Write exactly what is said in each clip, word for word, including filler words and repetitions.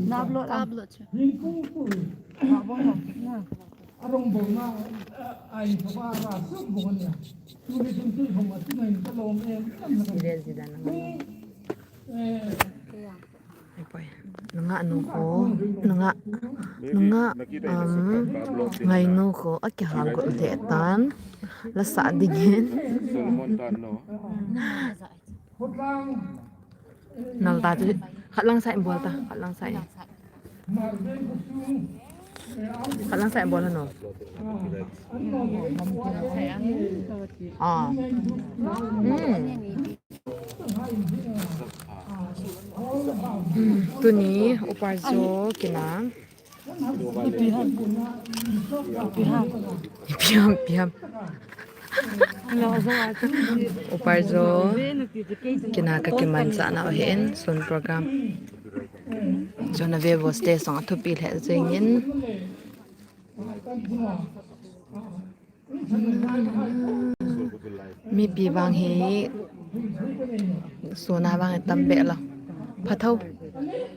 Na upload a. Upload chu. Serial ji dan na. Ipoi. Nungah nu kho, nungah, nungah, um, ngainu kho, akihal got lheh tan, la sah dingin. Nal ta chu, khat lang sa in bol ta, khat lang sa in. Khat lang sa in bol hanu. Ah. Hmm. Tuni, Upa Jo kina. Ipi ham, ipi ham. Upa Jo kina kakimanchah nau ahin, sun program. Jona vevo stage song athupi lheh jengin. Mipi vang hi sona vang tam be lo. Phatho.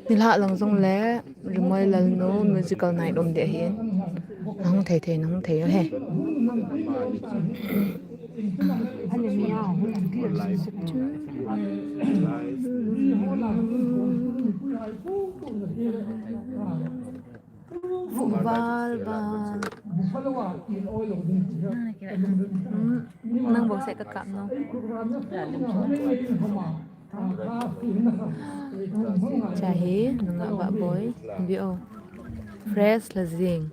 Nilhah lang jong le Rimoi Lalnu musical night um ding ahin. Nahung thei thei, nahung thei u he. Val, val. Hmm, nang bou seh ka kap no. Chahi, nungah Vahboi. Bi o. Fresh la jing.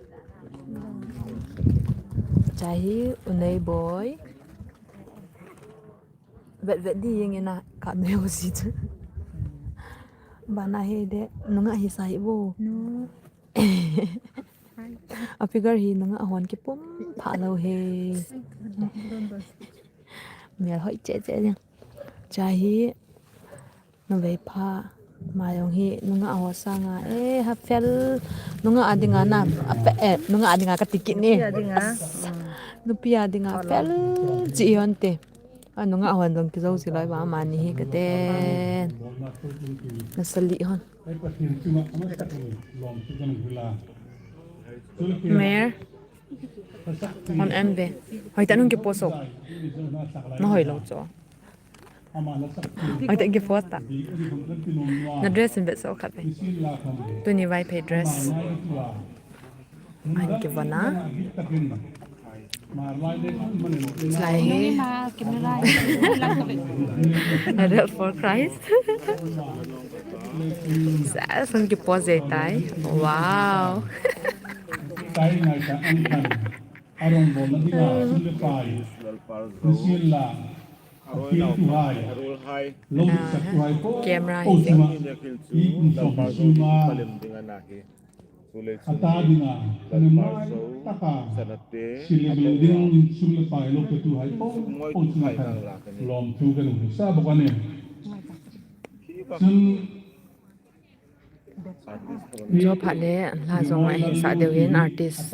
Chahi, u Neiboi. Vet vet ding in a kap neo si chu. Bana hi de, nungah hi sa hi bo. No. A figure hi nungah hon kipum pha lou he. Mel hoi che che jeng. Chahi, navei pha. Ama jong hi nungah ho sanga, eh, ha fel. Nungah a dinga na, a fe-, eh, nungah a dinga kati kit ni. Nupi a dinga. As. Mm. Nupi a dinga fel chi hon te. A nungah hon jong kijou ji loi ba, amani hi kate. Nasa lih hon. Mer. Hon en ve. Hoitah in hung kipost o. Na hoi lou chu. Hoitah in kipost ta. Na dress in vet so khat ve. Tuni Vaiphei dress. An kivon a. Lai hi. Red for Christ. Sa sun kipost jeng tai. Wow. Arong bol na dinga, sum le pai. Nisin la, apil tu hai. Lo dik sak tu hai po. Camera po hi sima. I kum som suma. Ata dinga, ana mai taka. Sile building, sum le pai lo pe tu hai po. Po sima kan. Lom tu kan sa bo kan e. Sun Jo phat le, la jong ahin sah deu hin artist.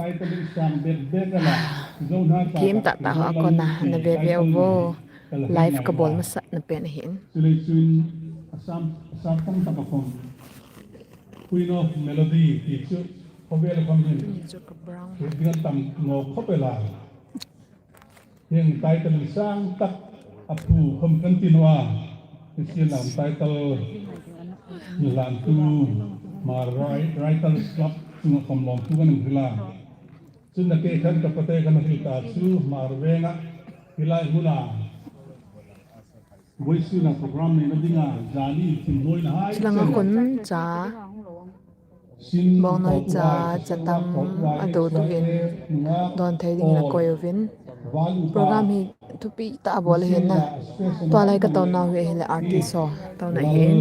Kim tah tah ho a kona, na ve ve uvo. Live kabol masat na pen ahin. Chuleh chun Assam, Assam tam tak a khom. Queen of Melody, ti chu, khovel a khom hin. Ni chu ka brown. Dinga tam ngo khop e la. Heng title sang tak a phu khom kan ti nua. Christian lam title ni lam tu ma wri-, Writers Club chunga khom lom tu kan hila. Chun na ke khan ka pate kan hil ta chu Hmar venga hilai huna. Voisun a program nei na dinga jani thim noi na hai. Chulanga kon cha. Bongnoi cha, cha tam a to tu in don thei ding in a koi uvin. Program hi thupi tah a bol ahin na. Tua lai ka to nau hi ahile artist ho to na hin.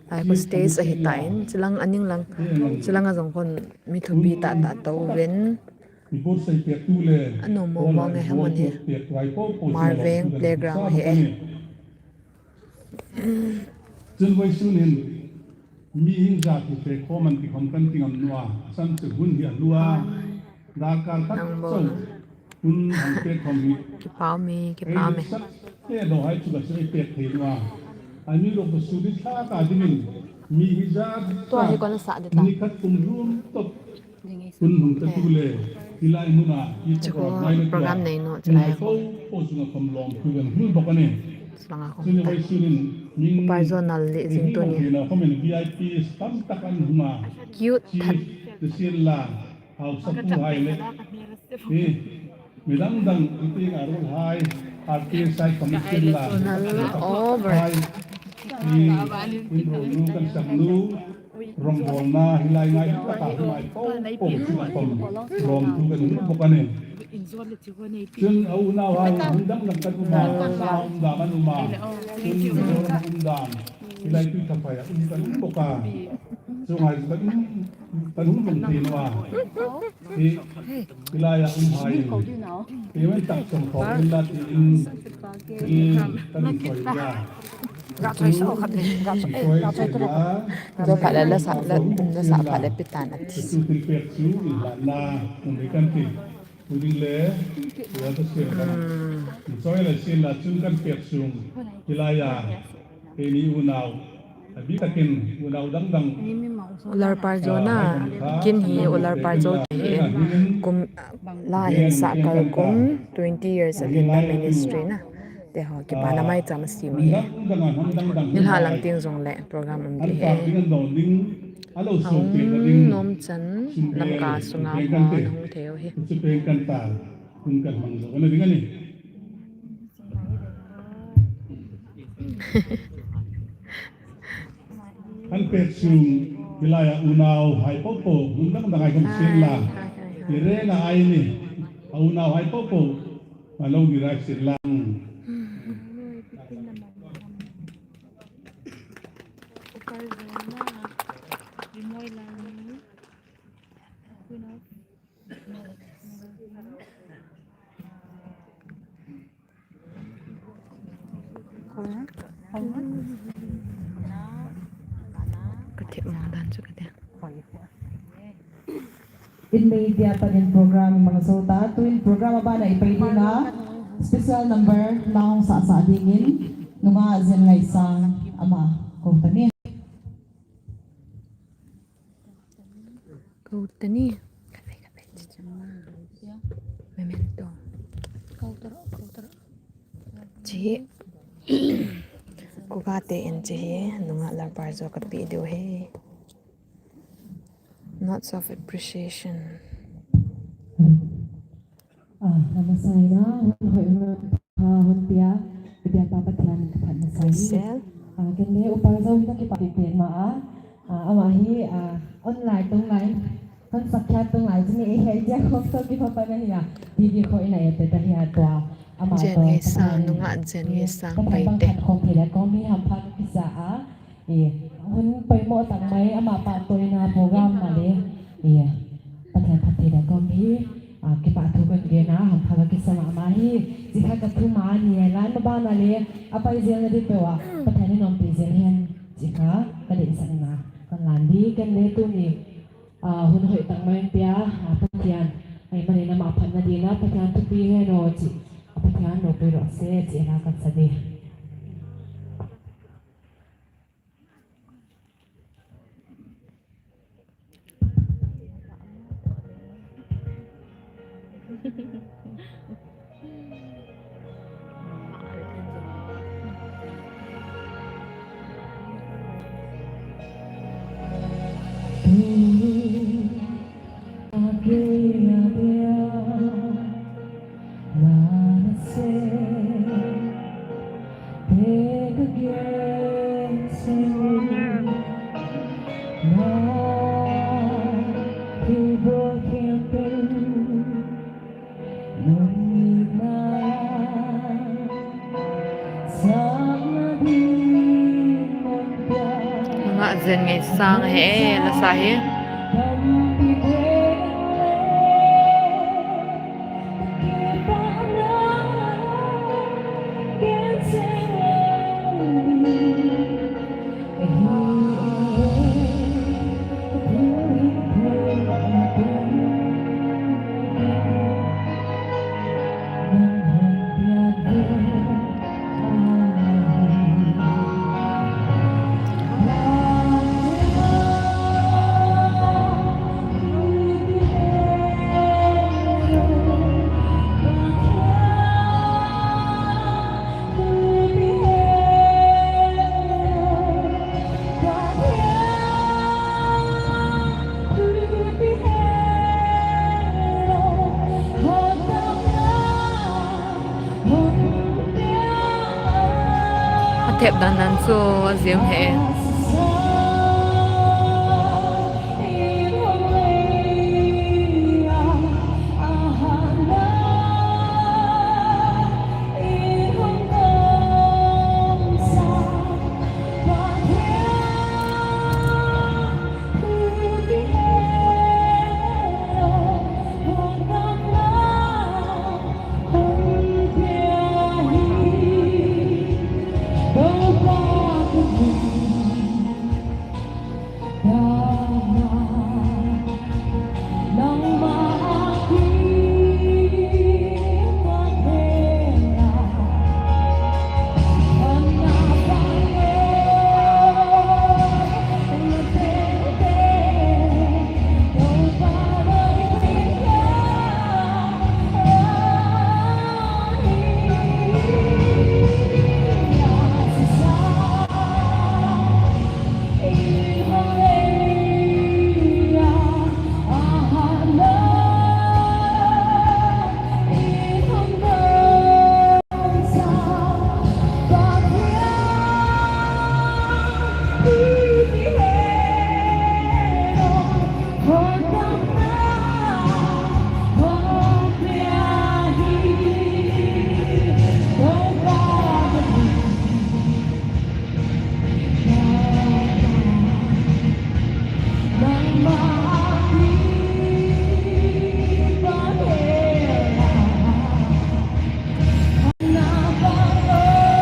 Lai ko stage ahi ta in. Chilang aning lang. Chilang a jong kon mi thupi tah tah to uvin. A nom mong mong e, hemon hi. Hmar veng playground hi e. Chun voisun hin, mi hin ja thu pe khom an ti khom kan ti ngam nua, san chu hun hi a lua, darkar tak chau, hun han pe khom hi. Kipah me, kipah me. Ei, sak te do hai chu ka chu ei pe thei nua. Ai mi lo ko su di tha ka ding in, Mi hijat tua hi kona sa de ta. Ni khat kum lum tok. Kun hung ta tu le. Hilai muna. Chu ko program nei no chu lai ko. Po sunga kom lom tu kan hul bok ani. Langa ko. Sini vai sinin. Upa Jonal le jing tu ni. Comment V I P tam tak an huma. Cute that. Sila. Hau sapu hai le. Hi. Midang dang iti ngarul hai. Artist hai commission la. Nal over. Hai. Hi. Win ronu kan samnu. Rongbolna hilai ngai ta ka mai po po sila kom. Rom tu kan nu bok ani. Chun au nau hai midang dang kan uma. Sa um dam an uma. Chun um dam. Hilai tu ka pa ya um kan um bok a. Chu ngai kan um kan um kan ti no a. Hi, hilai a um hai. Hi man tak chang ko in la ti in. Hi kan koi ya. Ga choi sa khat ni, ga choi, eh, ga choi tu. Jo pha le la sa, la, la sa pha le pitan ati. Chu tin pek chu in la na, um kan ti. Uding le, ya ta sel la. Choi la sel la chun kan pek chu. Hilai a. Hi ni unau. Abi takin unau dang dang. Ular Parjo na, kin hi Ular Parjo ti hi kum la hin sa kal kum twenty years a hin na ministry na. Te ho kipana mai cham si mi. Ni ha lang ting jong le program um ti he. Hung nom chan lam ka sunga mo hung theu hi. An pek sung hilai a unau hai po po, hun dang dang ai kan sin la. Ire na ai ni, a unau hai po po, a lo ni rai sin la. Ka thep mo dan chu ka te. In media panin program mang so ta, tuin program abana i pai ding a special number la hung sa sa dingin nunga Jen Ngaisang ama ko ta ni. Ko ta ni. Memento. Chi. Ko ka te in chi hi, nunga Lalparjo ka pe diu hi. Notes of appreciation. Ah, namaste na, hun hoi hun pha hun pia, i pia pa Pathen ka phat na sai. Sel. Ah, ken le Upa Zo na kipa ti pen ma a. Ah, ama hi, ah, online tung lai. Kan sakya tung lai jini e hei dia khok so kipa pa na hi a. T V kho ina e te ta hi a tua. Ama Jen to. Nge sa nunga Jen nge sa pai te. Khok hi la ko mi ham pha kisa a. E, hun poimo tang mai ama phattoina program ma le. E, Pathen phatthei le kom hi, a, kipa thu kan gen a, hampha ka kisa mama hi, chi kha ka thu ma ni, lan ma bana le, a pai jeng na di pe wa, Pathen in nompi jeng hen, chi kha, ka dei sa na, kan lan di, kan le tu ni, a, hun hoi tang mai pia, a, Pathen, ai mani na ma phat na di na, Pathen thupi hen o chi, a, Pathen lo pui lo se, chi na kan sa di. Nunga Jen Ngaisang he, la sa hi. Thep dan dan chu a jim he.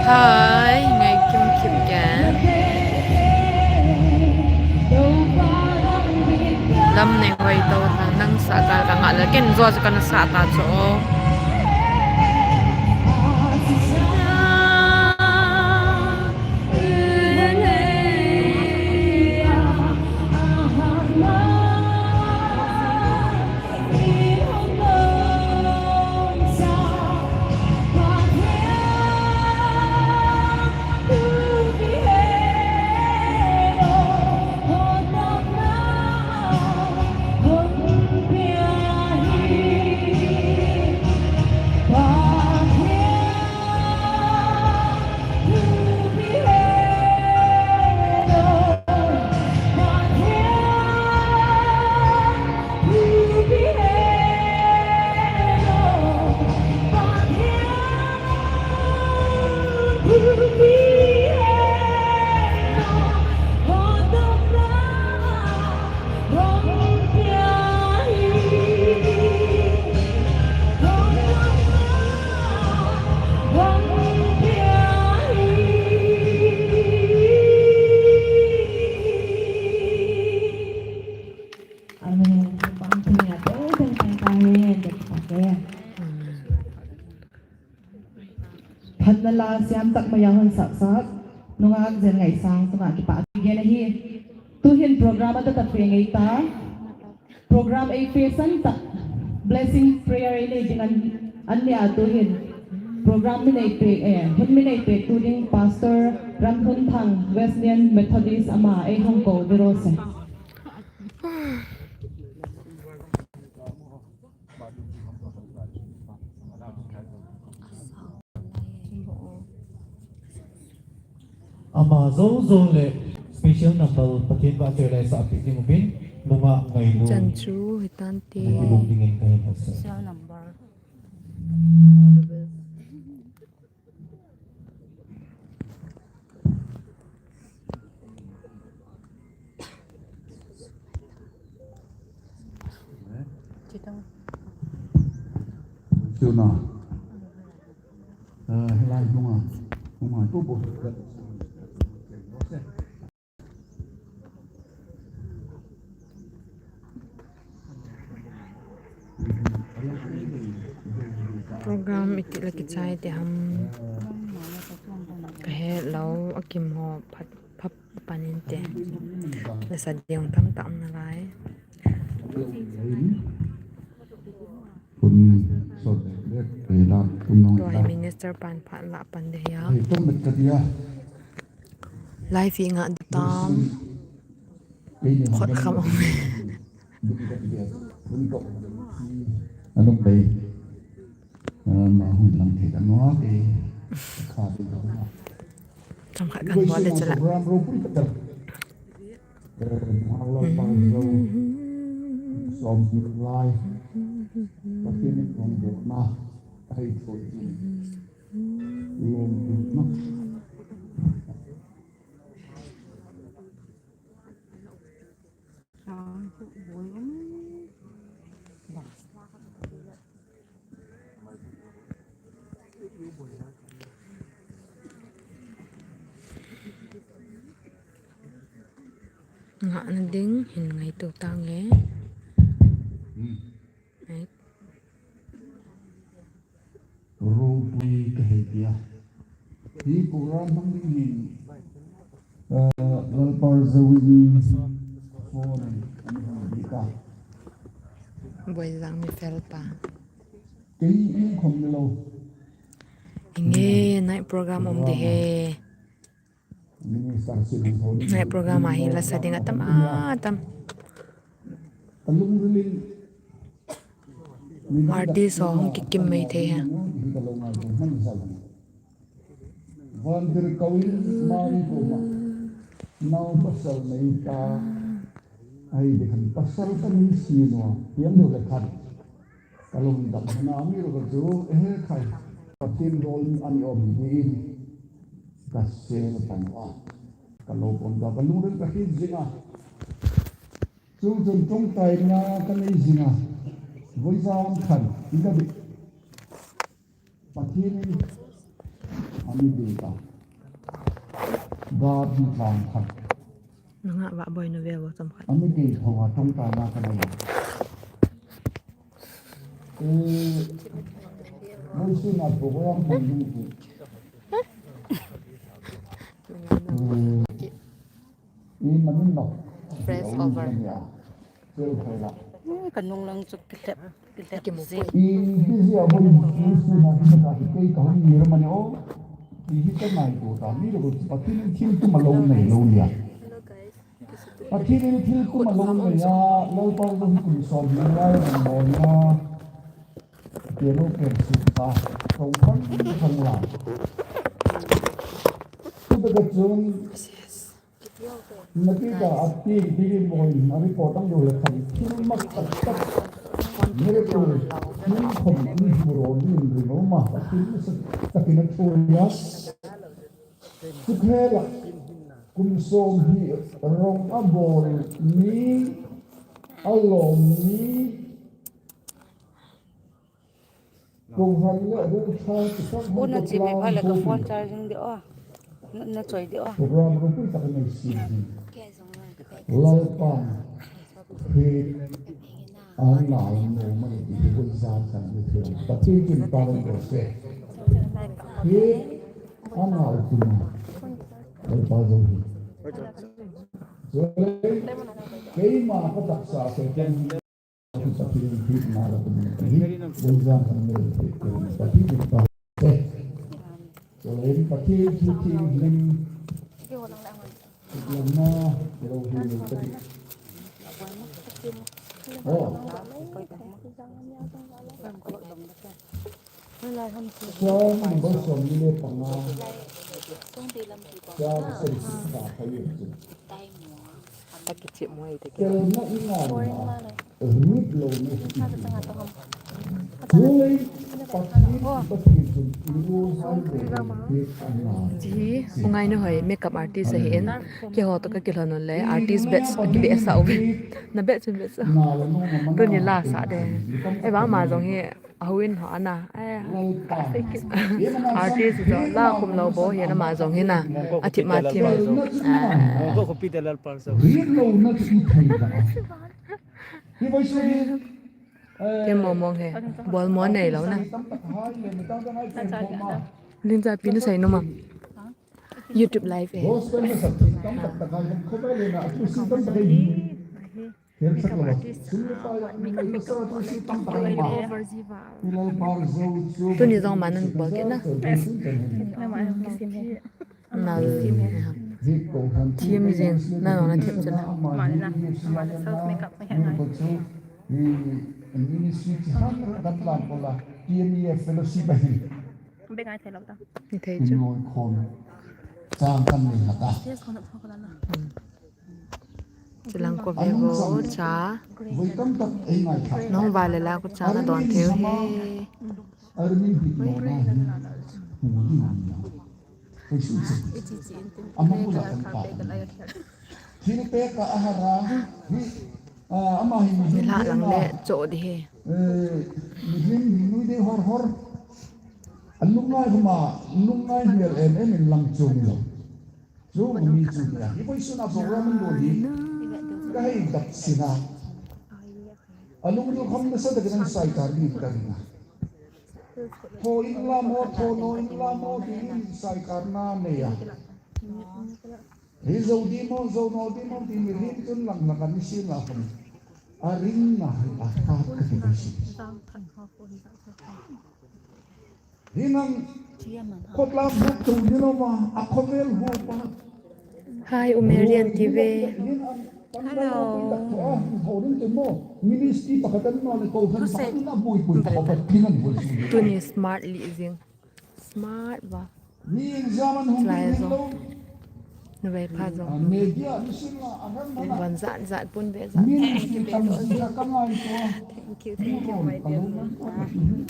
Hai, ngai kim kim ke. Lam nei hoi to, nang sa ka, ka nga le ken jo ka na sa ta cho. Amen. Pang tunia te, te, te, te, te, te, te. Phatna la siam tak maya hon sak sak, nungak jen ngaisang, tunga kipa gen ahi. Tuhin program a tata pe ngai ta. Program ei pe san tak, blessing prayer ei nei ding an, an nia tuhin. Program mi nei pe, eh, hun mi nei pe tu ding Pastor Ramhunthang Wesleyan Methodist ama ei hung ko viro se. Ama jou jou le special number Pathen vahchoi lai sah peh ding uvin, nungah ngailu. Chan chu hitan te. Nakibol dingin kahin hetsah. Special number. Tuna. Eh, helai nunga. Nunga tu bo. Program iti la kichai te ham. Ka he lo, akim ho phat, phat panin te. La sa diong tam tam na lai. Tua hi minister pan phat la pan de ya. Live hi nga di tam. Khot kham ong. Anung bai. Ma hun lang thei kan no ke. Kha di. Tam khat kan bol le chala. Program ropui khat. Eh, Lalpa Jou. Som lai. Pathen in thangvahna. Ahi thoi. Lom na. Ngahna ding hin ngaito tange. Right. Ropui kahi tia. Hi program mang ding hin, eh, Lalpa Jou in phone in, in hung di ka. Boijang mi felpa. Kei in khom ni lo. Inge, night program um de he. Minister Sibu Thon. Night program a hi lasa ding atam, atam. Artist ho hung kikim mai thei ha. Vantir kawin mari koma. Nau pasal nei ta. Ahi de khan pasal ka ni si no. Tiang do le khan. Ka lungdam na mi ro ka chu, eh, khai. Pathen rol ani om ni in. Ka sel pan wa. Ka lo pon ka, ka lungdam ka hit jing a. Chung chung chung tai na ka nei jing a. Voi jang khan, i ka bi. Pathen in ani bi ta. Ba bi tang khan. Nanga va boi na ve vo chom khat. Ami kei tho a tong ta na ka nei. Eh, noi si na program kan ding ki. Eh, i manin no. Press over. Sel khai la. Eh, ka nung lang chu kilep. Kimu poi. Pathen in thil tum alou nei lou nia. Pathen in thil tum alou nei a, Lalpa Jou hi kum som ni lai nang bol na. Kelo kem sut ta. Kong pang pang la. Tu beka chun. Napi ka ati, ati boi, a report ang dole khan, thil mak tak tak, miracle, thil khom, thil huro, thil rinoma, thil sa, takin a thuya. Sukhela, kum som hi, rong a bol, ni, a lom ni, Ko na chi mai pha le ka phone charging de o. Na, na choi de o. Program ropui tak nei si. Lalpa. He. Ana mo mai di ko sa sa ni. Pathen kin pa ko se. He. Ana tu. Lalpa Jou hi. Keima ka taksa se ken. Chang number som ni le panga. Chang som ni le panga. Akichep mo ahi tah. Boring mah le. Chi hi, u Ngainu hoi, makeup artist ahin, keiho toh kakilhon u le, artist batch, kibehsah uve. Na batch, batch. Tuni lasa de. Eva ama jong hi, Ahouin ho ana. Eh, artist jo la khum lou bou hi na ama jong hi na. Athip ma thim. Eh. Thim mong mong hi. Bol mo nei lou na. Lim ja pi na sei nom am. YouTube live eh. Makeup artist, ah, makeup artist, ah, makeup artist, ah, tuni jong ama nan bol kit na. Nal. Thim jing, na nong na thim chu na. Male na, male self makeup na hi na. Ministry chi han kan plan ko la, T M E F fellowship ahi. Be ngai thei lou ta. Ni thei chu. Noi khom. Chang kan ni hata. Chilang ko ve vo cha. Nong va le la ko cha na don theu he. Army bit mo na hi. Hu di ni na. Ko su se. Ama ko la kan pa. Thil pe ka ahara. Hi. Ah, ama hi mi la lang le cho di he. Eh, mi hin mi nui de hor hor. Alungngai huma, lungngai hial em em in lang chung lo. Chu mi chu nia. Hi poi suna program in bol hi. Ka hei dap sina. Alung du kham na sa da kan sai kar ni ka ringa. Tho in la mo, tho no in la mo, ti in sai kar na ne ya. Hi zo di mo, zo no di mo, ti mi rin chun lang lang kan ni sin la kham. A ring na hi a khat ka ti ka si. Hinang khotlam huk tu ni lo ma, a khovel hu pa. Hi, Umerian T V. Hello. Ministry pakatan no le ko khan Tusei. Pakatan na bui bui khopat kinan bui. Tuni smart li jing. Smart ba. Ni exam an hung Slide din zo. Lo. Nuvei pha zo. Ah, media ni sin la, a ran na. Van zat zat pun ve zat. Ni ni si tam si ka ka ngai to. Thank you, thank you, my dear.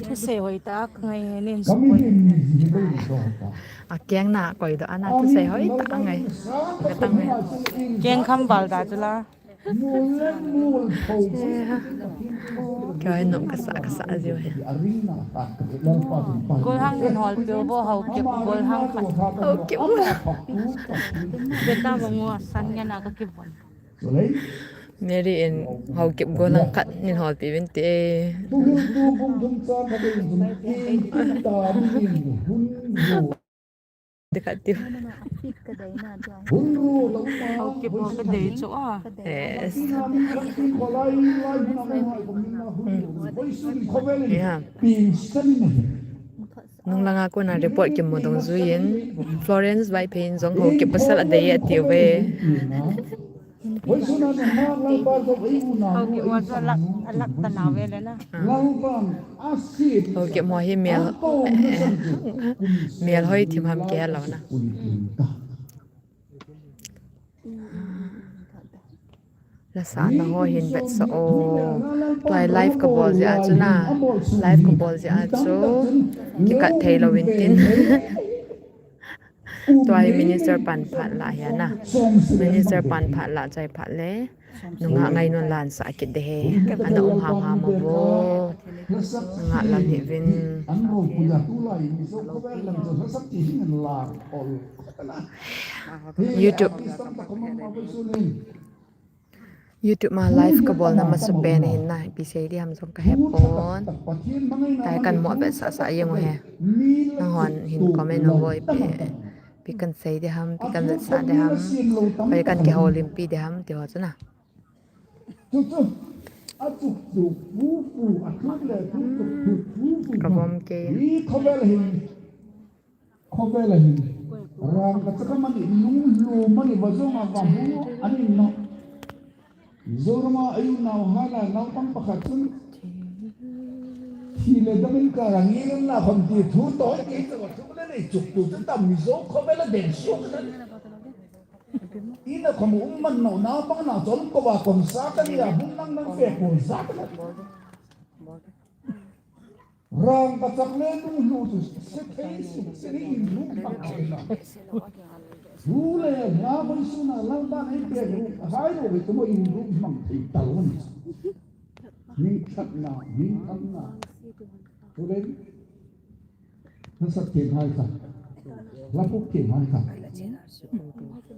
Thusei hoi ta ka ngai he nin. Ka mi hin ni ji ni ko to. A keng na koi do ana thusei hoi ta ka ngai. Ka ta ngai. Keng kham val da chu la. Kei nom kasa kasa jiu he. Golhang nin hol piu vo Haokip golhang khat. Haokip. Beta vo ngua san nge na ka kibon. Mary in Haokip golhang khat nin hol piu vin te. Dikhat tiu. Haokip ho ka dei chu a. Yes. Hmm. Yeah. Nung langa kona report kimu dong juiyin Florence Vaiphei in jong Haokip pasal adei atiu ve. Haokip mo chu alak, alak ta na ve le na. Haokip mo hi mel, mel hoi thim ham ke lo na. Lasa na ho hin vetsah o. Tua live ka bol jeh a chu na. Live ka bol jeh a chu. Kikat thei lo in tin. Tua hi minister pan phat la hi a na. Minister pan phat la chai phat le. Nungah ngai nun lan sa kit de he. Ana um ham ham vo. Nungah lam hi vin. YouTube. YouTube ma live ka bolna masapen hin na, ipi sei di ham jong ka hepon. Tai kan mo vetsah sah jeng u he. Nanghon hin comment u vo ipi, ipi kan sei di ham, ipi kan vetsah di ham. Koi kan kihoulimpi di ham, ti ho chu na. Ka vom kei. Khovel ahin, rang kachak a mani, lunglu mani, vajong a vamu, anin no. Mizoram a ayu nau hala, naupang pakhat chun. Thi le dam in ka rang in la khom ti thu to, ti to, thu le le chuk tu, tu ta Mizo khovel a den suk na. Ina khom um man no, naupang na chon ko va kom sa ka ni a, bung nang nang pe ko sa ka. Rang kachak le lunglu chu, se thei su, se ni in lu ma thei na. Lu le, la bai su na, lang ba nei pe lu, hai lo ve tu mo in lu mang thei ta lo ni. Min khat na, min tham na. Tu le, na sa thei hai ka. La puk thei hai ka.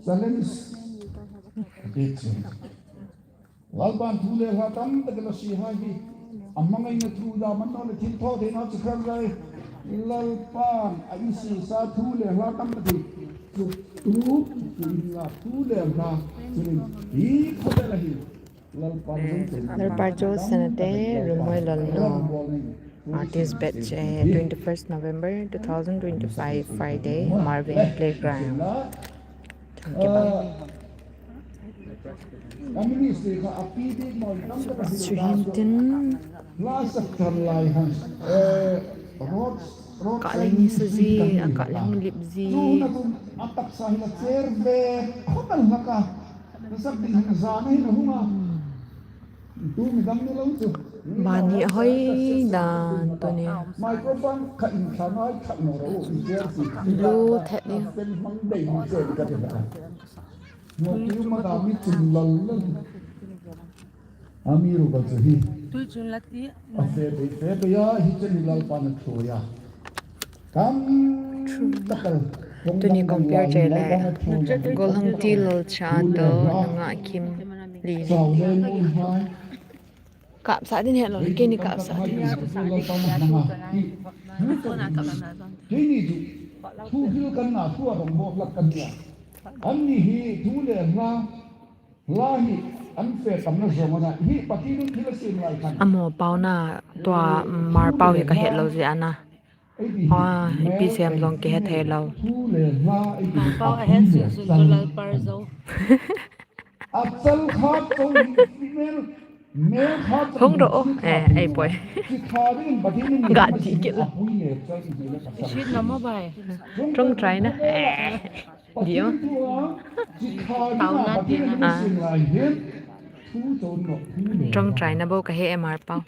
Challenge. Big change. Lalpan thu le lha tamtah la sei hai hi. Amangaina thu da man no le thil tho theina chu khan lai. Lalpan a isei sa thu le lha tamtah hi. Chu tu, tu in la thu le lha. Chu in hi khovel ahi. Lalpan Lalpa Joe Senate, Rumoi Lolno. Artist batch, eh, twenty-first November two thousand twenty-five, Friday, Marvin Playground. Thank you, bye. Suhintin. Kaling ni sa ji, a kaling lip ji. Ataksa hi na cher ve, khonal na ka. Na sak ding hin za na hin hung a. Tu mi dang ni lo chu. Bani ahoi dan tuni. Microphone khat in khat ngai khat no ro, in cher si. Blue thet ni. Pen mang dei ni cher ka ti da. Mo tiu ma da mi chun lal lal. Amiruokchu hi. Tui chun la ti. Afe be, fe be ya, hiche hi Lalpan athu ya. Kam takal. Tuni compare chele. Golhang ti lal cha to, nanga kim li. Sao le mun hai. Kap sa din he lo, kei ni kap sa din. Kei ni chu. Thu hil kan na, thu a dong bok lak kan ya. An ni hi, thu le hla. Hla hi an fe tamna jong ana hi Pathen in thil asim lai khan. Amo pau na tua Hmar pau hi ka het lou jeh ana. Ei di hi, ah, ipi sem jong kihe thei lou. Thu le hla ei di hi. Hmar pau a het sun sun chu Lalpar jo. Achal khat jo hi mel, mel khat jo. Hung ro, eh, ei poi. Chi kha ding Pathen in ga ti kit la. Apui le chal hi le ka sa. Isit na mo bai. Trong try na. Eh. Dio. Tau na ti na. Ah. Trong try na bou ka he Hmar pau.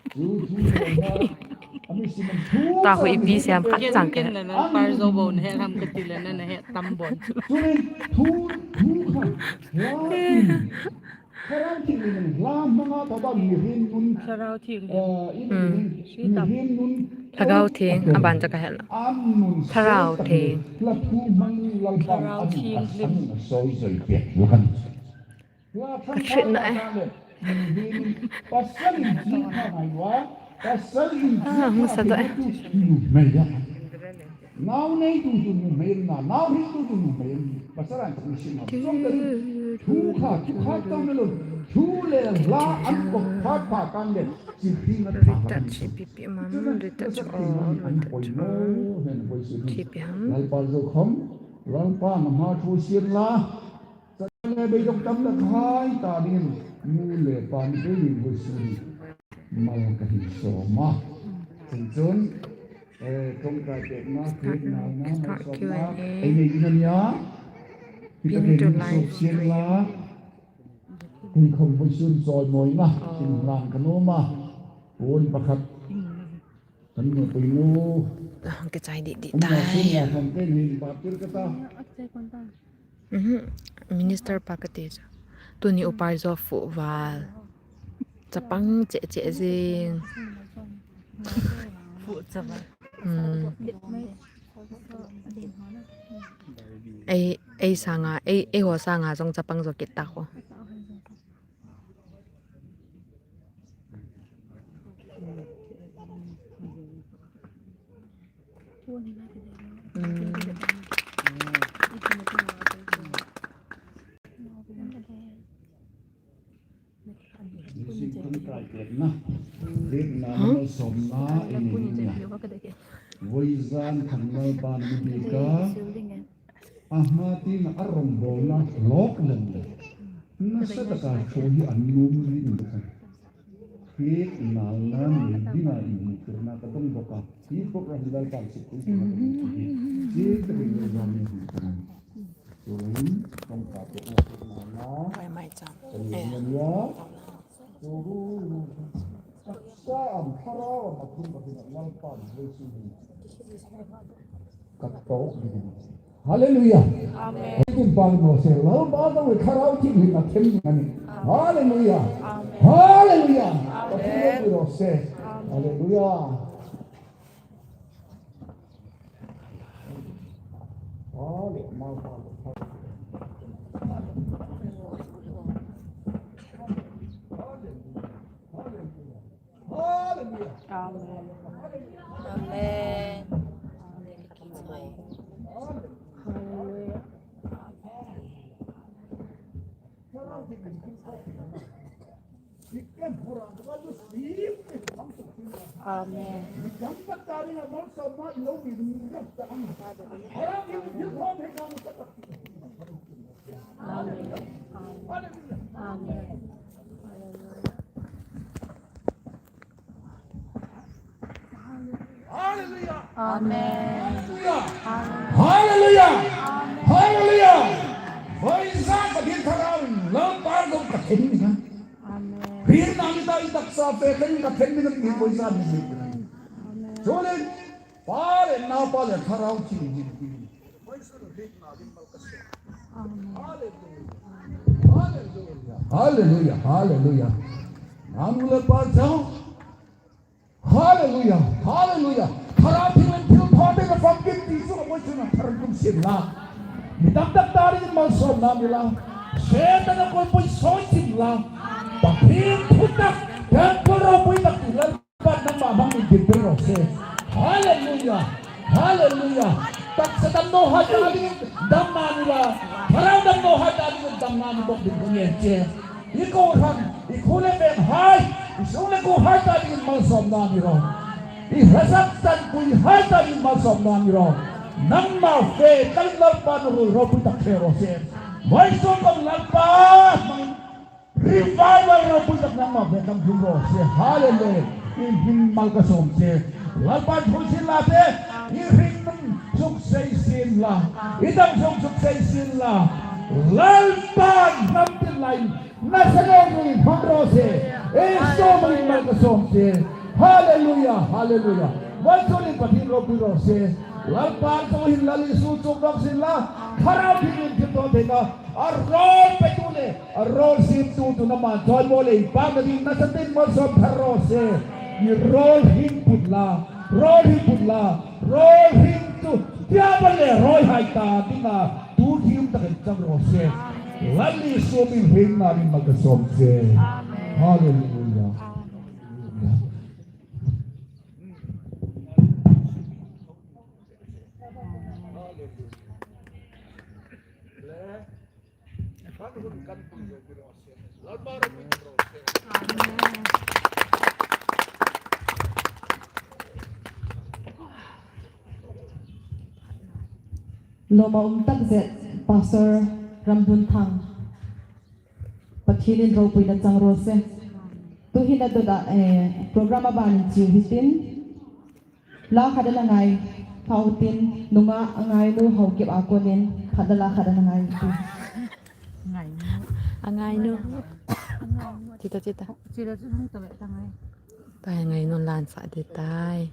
Ta hu ipi sem khat chang ke. Lalpar jo bou na he ham ka ti le na na he tam bon. Thlarau Theng in hla hmanga thou dan mihem nun. Thlarau Theng. Eh, in, hmm. Mihem nun. Lhagao Theng, aban cha ka het lou. An nun Thlarau Theng. Hla thu hmang Lalpan Thlarau Theng. An soi joi pet lou khan. Ka thit na eh. Mihem pasal in thing kha mai wa. Pasal in thing kha mai wa. Ah, hung sa doh eh. Numei a. Nau nei tu tu numei na, nau hil tu tu numei. Pasal an tu si na. Som ta thu kha, thu kha tang na lo. Thu le hla an kop phat pha kan le. Chi hing a pha. Ri ta chi pi pi mam, ri ta chi o, ri ta chi o. Chi pi ham. Lalpa jo khom, Lalpa na ma thu sien la. Sa le bei jong tam la khai ta ding. Nu le pa ni bei ni hoi su ni. Mal ka hin soma. Chun chun, eh, tongkai pet na, pet na, na, start mal soma. Q and A. Ei nei ding a nia. Pin to live stream. Kin khom hoi sun choi moi na. Oh. Kin lang ka no ma. Pon pakhat. Kan no pui no. Ah, ka chai di di tai. Sun na khom ken hin pa tir ka ta. Mhm. Minister pa kati chu. Tuni upa jo fu val. Chapang che che jing. Fu chapang. Hmm. Ei, ei sanga, ei, eiho sanga jong chapang jo kit ta ho. Nisim kum kai pet na. Pet na, huh? Som na, ini ni na. Voijan thang na ban ni ka. Ama tina a rong bol na lok lem le. Nasa taka cho hi an nom rin beka. Pet na na nei ding a in tirna ka dong beka. Hi program hi Lalpan sukhu. Hi te rin le jam ni hi. Tuin tong ka te na na na. Pai mai chang. Tong ni ya. Tuin sa am thara am athum ka tin Lalpan Jesu hi. Ka to ni. Hallelujah. Amen. Kin pa mo se Lalpa ka we Thlarau Theng hin athem ni ani. Hallelujah. Amen. Hallelujah. Amen. Ka thum ni ro se. Amen. Hallelujah. Amen. Hallelujah. Amen. Amen. Amen. Hallelujah. Amen. Hallelujah. Hallelujah. Hallelujah. Hoiza Pathen Thlarau in Lalpa jong ka them in a. Amen. Rin na ni ta i taksa pe ka in ka them in a ni hoiza ni ni. Amen. Chule Pa le Nao Pa le Thlarau Thienghlim. Amen. Hallelujah. Hallelujah. Hallelujah. Nanu le Pa jong. Hallelujah, hallelujah. Thlarau Thienghlim thilthon ding a famkim ti chu aboi chun a thar tum sin la. Mi tamtah ta dingin malsomna mi la. Satan a koipui soi sin la. Pathen thutak, temple ropui tak ti Lalpa nangma mang in din pen ro se. Hallelujah, hallelujah. Taksa damnou hai ta dingin damna mi la. Thlarau damnou hai ta dingin damna mi bok ding ko ngen che. I kho hang, i kho le peng hai, i sung le kho hai ta dingin malsomna mi ro. I hlasam tanpui hai ta dingin malsomna mi ro. Nangma fe kan Lalpa na ro ropui tak fe ro se. Vai so kan Lalpa, revival ropui tak nangma fe kan ro se. Hallelujah. I hin mal ka som se. Lalpa thu sin la te, i ring nung suk sei sin la. I dang sung suk sei sin la. Lalpa nam tin lai. Nasa le ri hon ro se. E so mai mal ka som se. Hallelujah, hallelujah. Vai so ni Pathen ropui ro se. Lalpa so hin lali su chuk dok sin la. Thlarau Thienghlim thilthon theina. A rol pe tu le. A rol sim tu tu na man choi mo le. Pa na ding nasa tin mo som thar ro se. I rol hin put la. Rol hin put la. Rol hin tu. Tia ba le roi hai ta ding a. Tu thim ta kan chang ro se. Lal Jesu min hing na min ma ka som se. Hallelujah. Lom a um tak zet Pastor Ramdunthang. Pathen in ropui na chang ro se. Tu hi na dot a, eh, program a ban in chiu hitin. La khat ana ngai, Thao tin, nunga angai nu Haokip a konin, khat la khat ana ngai tu. Angai nu. Tita, tita. Tai ngai nu lan sa ti tai.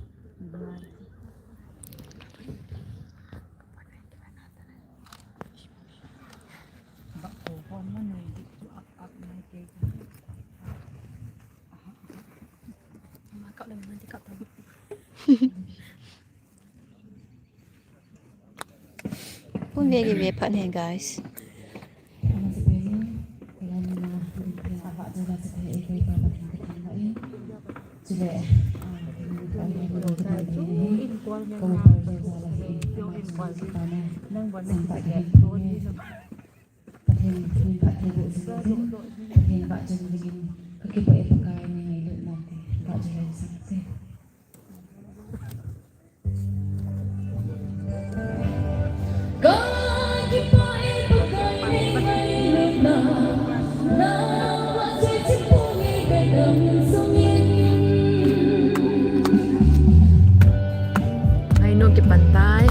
Hun ve ki ve phat ne, guys. Pathen, Pathen in phattheiboh jing in, Pathen vahchoi jing in, kakipah e Pakai, nei ngailutna te vahchoi jing in. Kakipah e Pakai, nei ngailutna, nang vahchoi jing in, nei ngailutna. Ai no, kipan tai.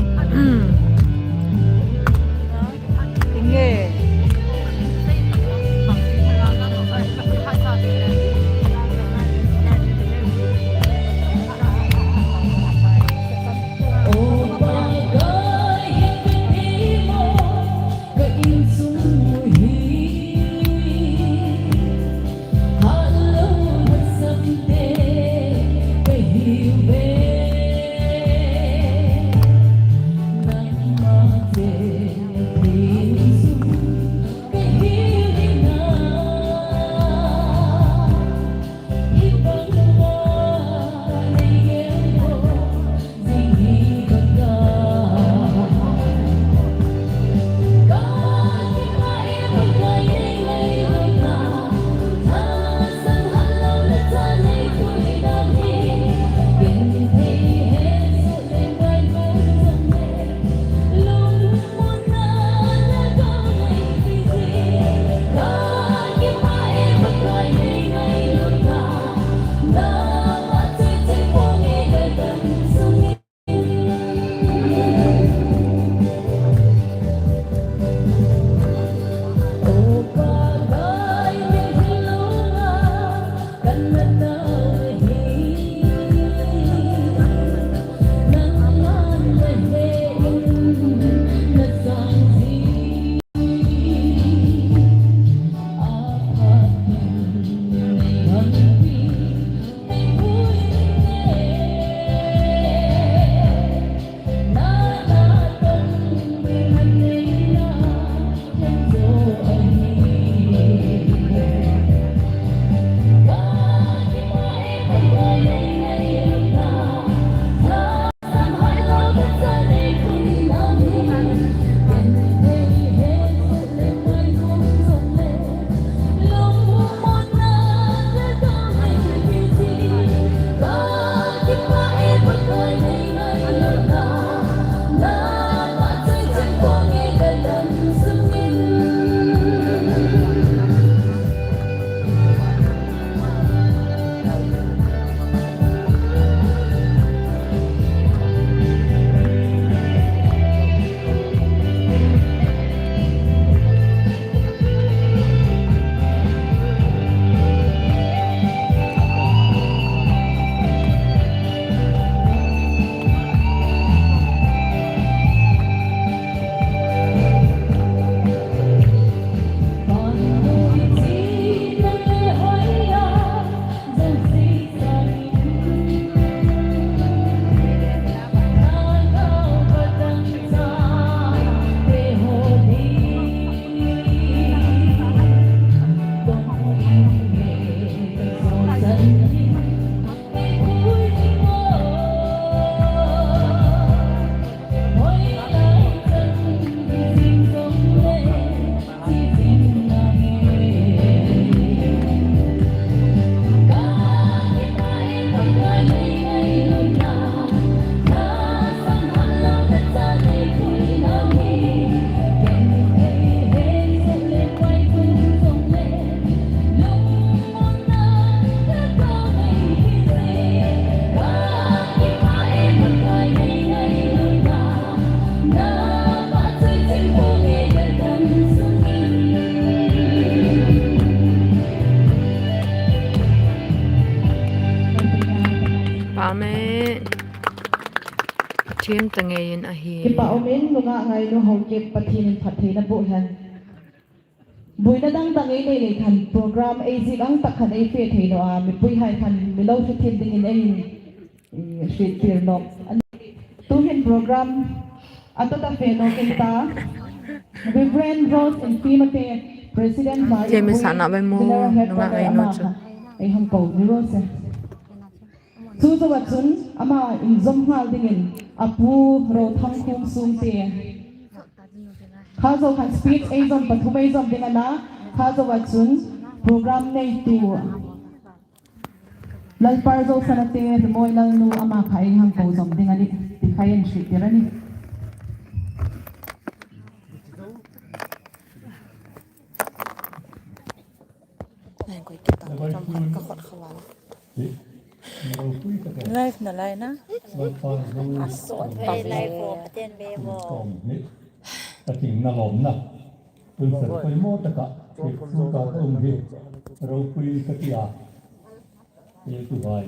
Amen. Thim ta ngei in ahi. Kipa umin nunga ngai nu ho kip Pathen in phattheina boh hen. Buina dang dang ei nei lei khan program ei jik ang tak khan ei fe thei no a, mipui hai khan mi lo fe thim ding in ei in, eh, hriet tir no. Tuhin program a to ta fe no kin ta. Reverend Rose in Pimate, President Lai Thim in Pui, sana bai mu, General nunga Headquarter ngai nu ama chu. Khan ei hang ko ni Rose. Chu chu a chun ama in jom ngal ding in a pu Rothang Khum Sung te. Kha zo khan speech ei jom pathum ei jom ding ana, kha zo a chun program nei tu. Lalpar Zo Sanate, Rimoi Lalnu ama kha ei hang ko jom ding ani, ti kha ei hriet tir ani. Nang koi kita, kita mat ka khot khawa la. Live na lai na. Asot pa live bo, paten be bo. Ka ting na lom na. Tun sa koi mo ta ka. Ki su ka um hi. Ro pui ka tia. Ye tu bai.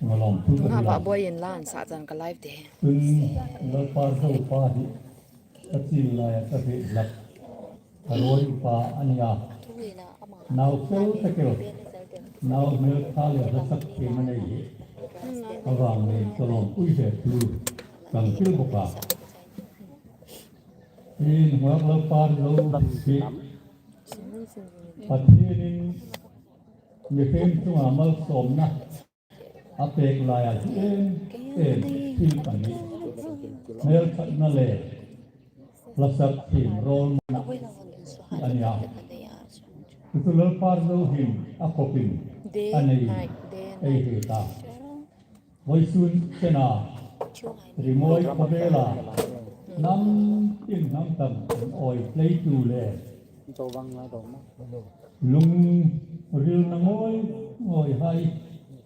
Nga lom tu ka. Nga ba boi in lan sa chan ka live de. Tun la pa zo pa hi. Ka chin lai a ka ve lak. Ka loi pa a nia. Nau kel ta kel. Nau hmel tha le hla sak thim a nei hi. A vang nei ka lom pui he tu. Kan kil bok a. In huak lo par lo si. Pathen in mi khem chunga malsomna. A pek lai a hi em, em, thil pani. Hmel khatna le, hla sak thim rol na, a nia. Tutu Lalpar Zo hin, a khopin, a nei, ei he ta. Voisun chena, Rimoi khovela, nam tin nam tam, oi play tu le. Lungril na ngoi, ngoi hai,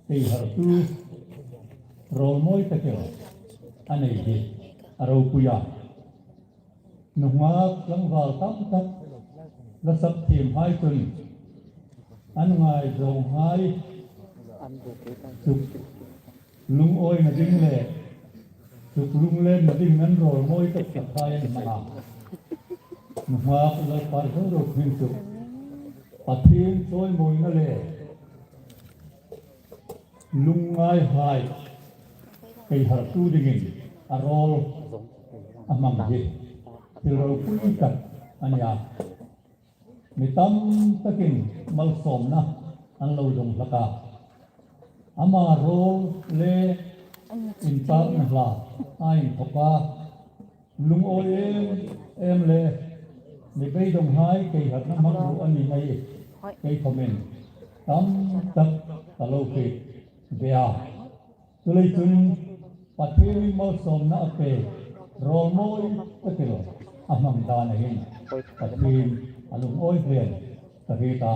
tei har tu, rol moi ta keu, a nei hi, a ropui a. Nungak tlangval tam tak, la sak thim hai tun, an ngai zong hai, tuk Lung-oi na ding le, tuk lunglen na ding nan rol moi tak tak hai an mang a. Nungak Lalpar Zo Ro Khin chu, Pathen choi moina le, lungngai hai, kei har tu dingin, a rol, a mang hi, thil ropui tak, a nia. Mi tam takin malsomna an lo dong hlak a. Ama rol le intakna hla a inthok a. Lung-oi em em le mi beidong hai kei hatna mang ru a ni ngai. Kei comment tam tak ka lo pe ve a. Tulei chun Pathen in malsomna a pe, rol moi ka ti lo, a mang dan a hin, Pathen a lung-oi pen, ka ri ta,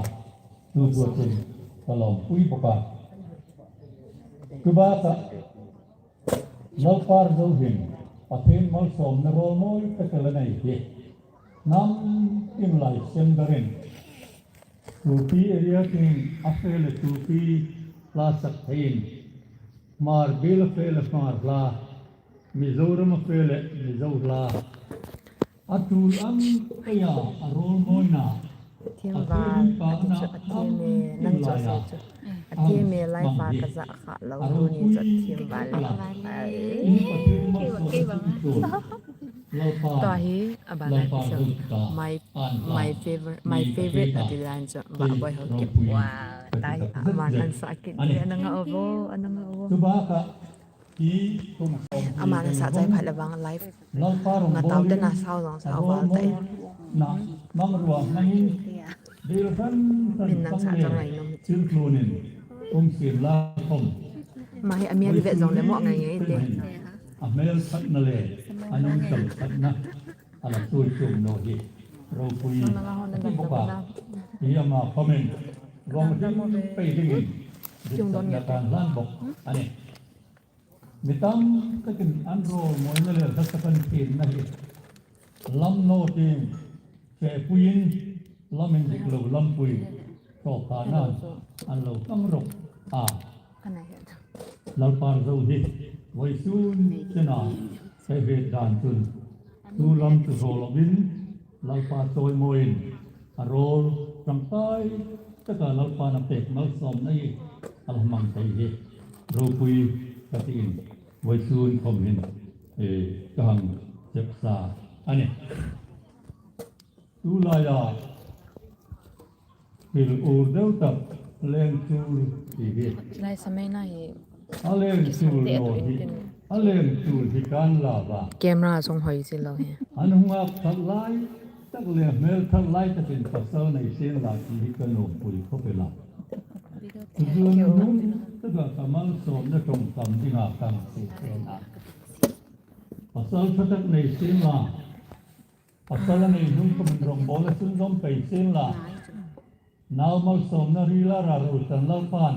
tu tu chun, ka lawm pui bawk a. Tu ba ta, Lalpar Zo hin, Pathen malsomna rol moi ka ti lo nei hi, nam tin lai sem darin, Kuki area tin a fe le Kuki hla sak thei in, Hmar bil a fe le Hmar hla, Mizoram a fe le Mizo hla. A tul ang kaya a rol moina. Thim val, a ti chu a thim e, nang chu a sei chu. A thim e, lai pa ka za kha lo, tu ni chu a thim val. Ai. Tua hi, a ban lai pa chu. My, my favorite, my favorite a ti dan chu, ba boi ho kip. Wow, tai, a man an sa kit, a nang a ovo, a nang a ovo. A man an sa chai phat le vang live. Nga tau te na sao zong sao val ta in. Min nang sa chang lai nom. Ma hi a mi a vet zong le mo ngai ngai te. A hmel khatna le, a nung tam khatna, a la tui tum no hi, ropui, a ti bawk a. Hi ama comment, vong ding pei dingin, dik tak na kan hlan bawk, a ni. Mi tam takin an rol moina le hla sak an themna hi, lam no ding, che puiin, lam in dik lo, lam pui, tawp ta nan, an lo tam rawk a. Ka nai het. Lalpa Zo hi, vawisun chena, ka vet dan chun, tu lam chu zo lovin, Lalpa chawimawiin, a rol tangkai taka Lalpa na pek malsawmna hi, a la mang thei hi, ropui ka tiin, vawisun khom hin, eh, ka hang chepsa a nih. Tulaiya, Thil ur deuh tak lengchul ti hi. Lai samei na hi. A lengchul lo hi. A lengchul hi kan la va. Camera sung hoi si lo hi. An hung ap thak lai tak le hmel thak lai takin pasal nei sin la ti hi ka numpui khop e la. Tuzun nung taka ka malsawmna tawngkam dinga kan ti kena. Pasal tha tak nei sin la. Pasal a nei hnung khom in rongbawlna sunzawm pei sien la. Nau malsawmna rila ralrutan Lalpan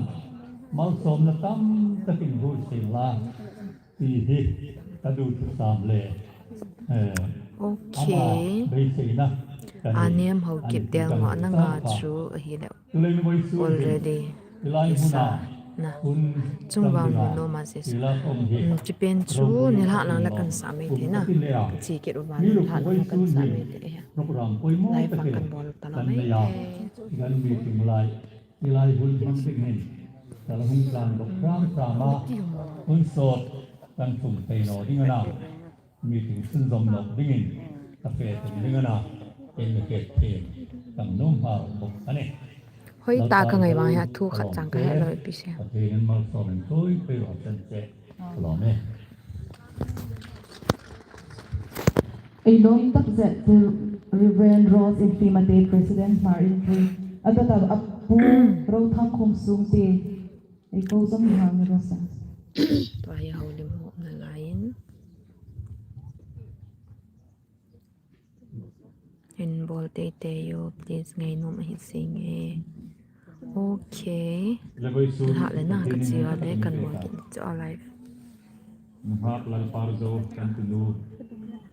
malsawmna tam takin hul sien la. Ti hi ka duhthusam le, eh, ama beiseina ka nei. A nem ho kit del ngah na nga chu ahile. Already. Isa na. Chungvang mun no ma se. Hmm, chi pen chu nilhah lang le kan sa mai thei na. Chi kit uva nilhah lang le kan sa mai thei. Live a kan bol ta lo mai thei. Kan meeting lai. Hilai hun hmang ding hin. Kala hung tlan bok ram ram a. Hun sot kan thum thei naw ding a na. Meeting sunzawm nawk dingin ka fe tum ding a na, in ka fe tum, kan nuom hma bawk a nih. Hoi ta ka ngai vang hi a thu khat chang ka he lo pi se. Pathian in malsawm in tui tui raw chen che. Lawm e. Ei lawm tak zet Reverend Rose Infimate, President Hmar Inpui. A tata a pu Rothang Khumsung te. Ei ko zom ni hang ni Rose. Tua hi houlim ho na lain. Inbol teitei u, please, ngainom ahi sing e. Okay. Nilhah le na ka chi a le kan bol kit chu a live.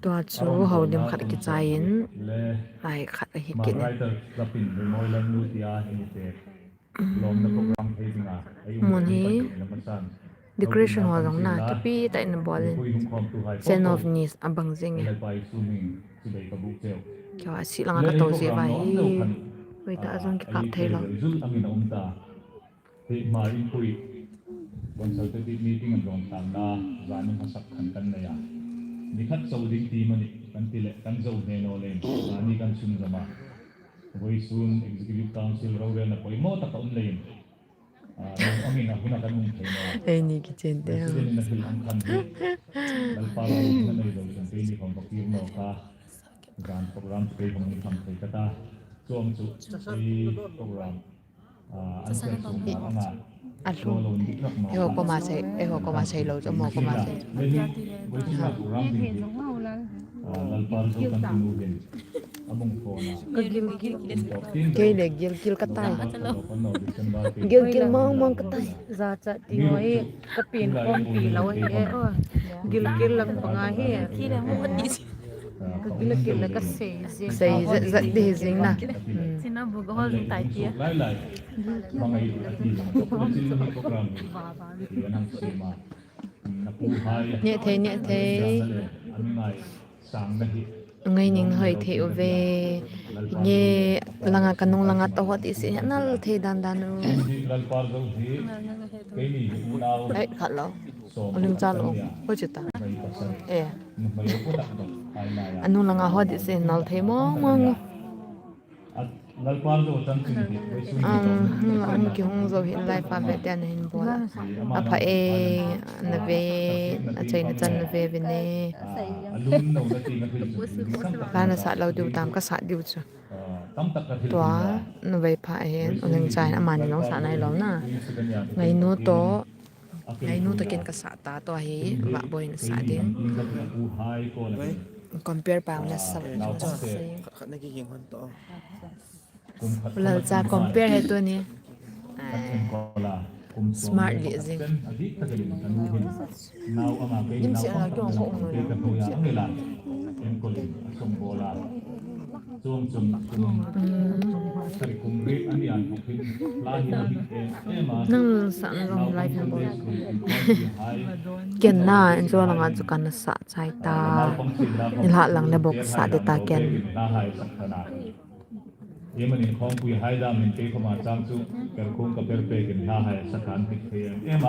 Tua chu houlim khat kichai in, lai khat ahi kit in. Mun hi decoration ho jong na kipi tah in bol in, send off ni a bang jing e. Keiho a sih lang a ka tou jeh uva hi. Hoi ta a jong kikap thei lo. Hmar Inpui consultative meeting an dawngtlanna zanin a sak khan kan nei a. Ni khat chau ding ti mani kan ti le kan zo hne naw le zani kan sunzawm a. Vawisun Executive Council rorelna poimaw taka um leiin. Ah, amin a huna kan um thei naw. Eini kichen te. President in a thil ang khan hi. Lalpa lo na nei lo chun keini khom va kir naw ka. Zan program chu kei khom ni kham thei ka ta. Chuong chu kei program. Ah, an se sung ma anga. A hlum. Eiho koma sei, eiho koma sei lo chu, amaho koma sei. Ka gil gil. Kei le gil gil ka tai. Gil gil mong mong ka tai. Za cha ti ngoi ka pin khom pi lo he o. Gil gil lang panga he. Ka gil gil la ka sei jing. Sei zat zat di jing na. Hmm. Sina bu ka hol tai tia. Neh thei, neh thei. Ngaining hoi thei uve. Nge langa ka nung langa to hot isi nal thei dan dan u. Ai, khat lo. Uling cha lo. Ko chuta. Eh. Anu langa hot isi nal thei mong mong. Um, hung la, hung kihung zo hin lai pa ve te ana hin bol a. Apha e, na ve, achaina chan na ve ve ne. Ka na sah lo diu tam, ka sah diu chu. Tua, na ve pha e, uling cha hin amani long sah nai lo na. Ngainu to, ngainu to kin ka sah ta to hi, va boi na sah ding. Compare pa na sa. Khat khat na kihing hon to. Lal cha compare he tuni. Ai. Smart lih jing. Lim si ala kiong ko um lo. Nang sa na long live na bol. Ken na enjoy langa chu kana sa chai ta. Nilhah lang le bok sa de ta ken. Emanin khawmpui hai dam in kei khoma chang chu, ker khung ka per pek in hla hai sakhan hik thei em em a.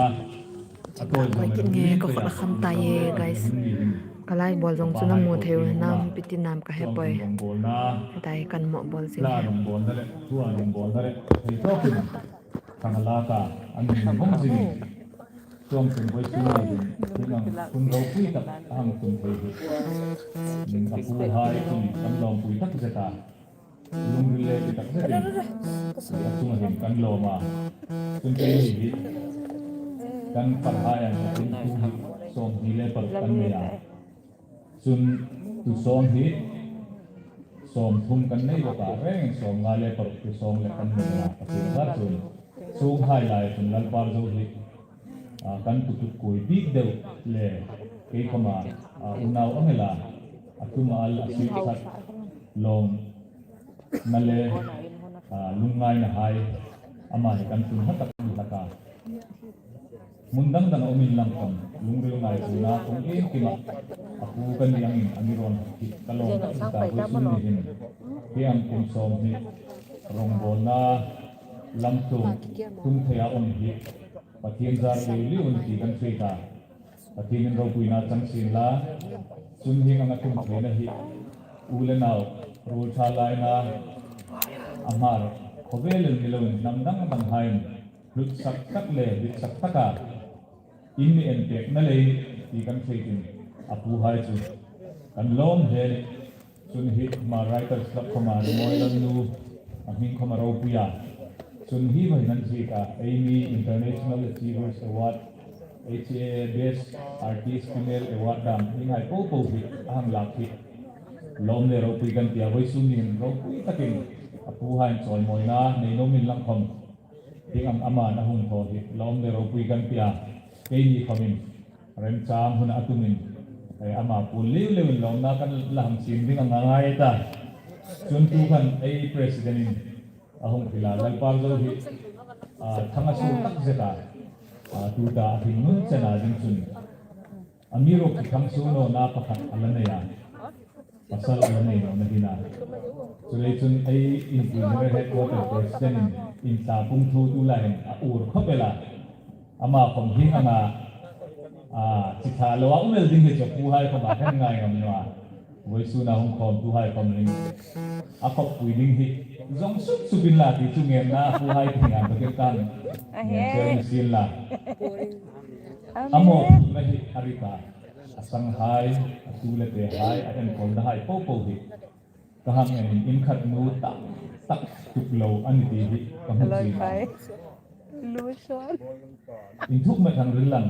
A tawi zong mai in kin nge ka khut a kham ta ye, guys. Ka lai bol zong chu na mu thei u hinam, piti nam ka he poi. Hetai kan mo bol zing. La rong bol na le, tua rong bol na le, thei tawk in. Thang a la ka, an min bong zing in. Chuang chun voi chu mai ding, hinang kun ropui tak a hang tum thei hi. Ning a pu hai chun kan lawmpui tak zet a. Lungril le ti tak zet in. A chunga hin kan lawm a. Chun keini hi kan par hai an ka tum tu hi sawmhni le paruk kan nei a. Chun tu sawm hi sawmthum kan nei bawk a, reng sawmnga le paruk tu sawm le kan nei a, Pathian za chun. Sung hai lai chun Lalpa zo hi, a, kan tutut kui bik deuh le kei khoma, a, unau a ngel a, a tum a al a sik khat lawm na le, a, lungngaina hai, ama hi kan tun ha tak ni hlak a. Mun dang dang a um in lang khom, lungril ngai tuna kong in kima, a pu kan ni angin a ni ron hak kit ka lawm tak ta voi sun ni hin. Hi ang kum sawm hi, rongbawlna lam tum, tum thei a um hi, Pathian zar liu liu ni ti kan thei ta. Pathian in ropuina chang sin la, chun hi ang a tum theina hi, u le nau, rul tha laina, a hmar, khovel in ni lo in, nam dang dang hai in, lutsak tak le, litsak taka, in mi en pek na lei, ti kan thei tin, a pu hai chu, kan lawm he, chun hi, ma Writers Club khoma, Rimoi Lalnu, a hming khoma ropuia. Chun hi, vai nan thei ka, Amy International Achievers Award, H A A Best Artist Female Award dam, hi ngai po po hi, a hang lak hi. Lawm le ropui kan tia, voi sun hin ropui takin, a pu hai in chawi mawina, nei no min lang khom. Ding ang ama na hung tho hi, lawm le ropui kan tia, keini khawmin, remchang hun a tumin, eh, ama pu liu liu in lawmna kan la hang sin ding ang a ngai ta. Chun tu khan ei president in a hung phila, Lalpa zo hi, ah, thang a su tak zet a, ah, tu ta a hin nun chen a ding chun. Amiruokchu thang su nawna pakhat a la nei a, pasal a la nei nawna hi na. Chulei chun ei Inpu General Headquarter President in, in ta pung thu tu lai hin a ur khop el a. Ama khom hing anga, a, chi tha lo a um el ding hi chu pu hai khom a khen ngai ngam naw a. Voi sun a hung khawmtu hai khom in a khop pui ding hi zong suk suk in la ti chu ngen na pu hai ti ngan ka ken kan. A he. Ngen sel ni sin la. A mawphurna hi a ri ta, a sanghai, a tu le tehai, a enkawlnahai popo hi ka hang en in, in khat nu tak tak tuk lo a ni ti hi ka hmu chin a. In thuk met hang ril lang.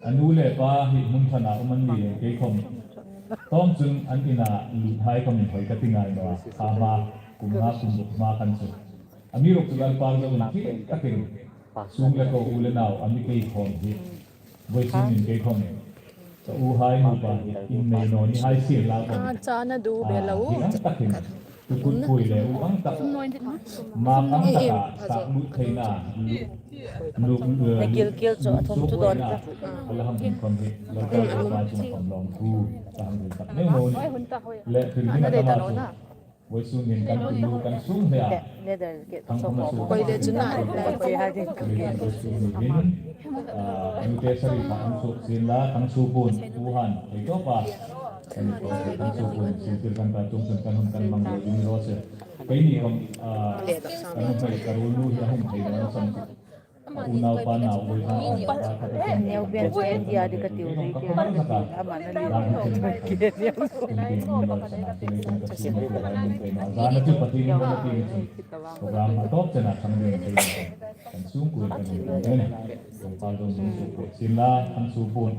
A nu le pa hi hmun thana um an ni leng kei khom. Tawm chun an ina luthai khom in hoi ka ti ngai naw a, kha hma, kum nga, kum ruk hma khan chu. Amiruokchu Lalpa zong in thil takin sum le ko, u le nau a mi kei khawm hi. Voi sun in kei khawm. Ka u hai nupa hi in nei naw ni hai sir la khawm. Ah, cha na du be lo. Ah, hi ang takin. Tukut pui le u ang tak. Mak ang tak a sak lut theina. Luk, eh, luk, kil kil chu a thum chu don ta. A la ham khawm hi. Lalpa zong pa chung khawm lawm thu. Ka hang tak neu naw ni. Le thil ding a tama chu. Voi sun in kan tunu kan sum hea. Thang khawm a su. Koi le chu na. Voi sun in, ah, nu te sari pha an suk sin la, thang su pun, pu han, thei to pa. Kan ko thang su pun, sin tir kan ta tum sun kan hun kan mang lo ding ro se. Keini khom, ah, kan hun thei ka ru lu hi a hung thei na sam. Unau pa nau ui ha. Neu bian se dia di ka tiu dei ke. Ama na ni. Program a top chena sang ding ke. Kan sung kui kan ni kan ne. Kong pa dong sung kui sin la kan su pun.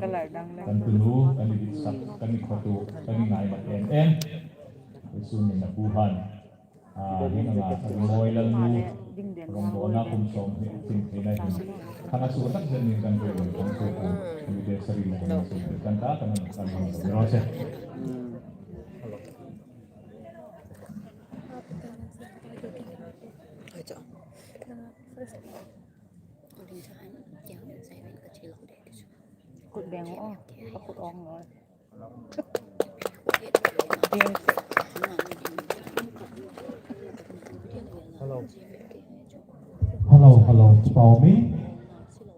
Kan tunu kan ni sak kan ni khotu kan ni ngai mat en en. Sun ni na pu han. Ah, hi nga, Rimoi Lalnu, Rombo na kum som hi, tin, tin, na hin. Kana su tak jen ni kan ko, kan ko ko, ni de sari mo kan su, kan ta, kan, kan, kan, kan, kan, kan, Kut beng o, ka kut ong o. Hello, hello, kipah umin.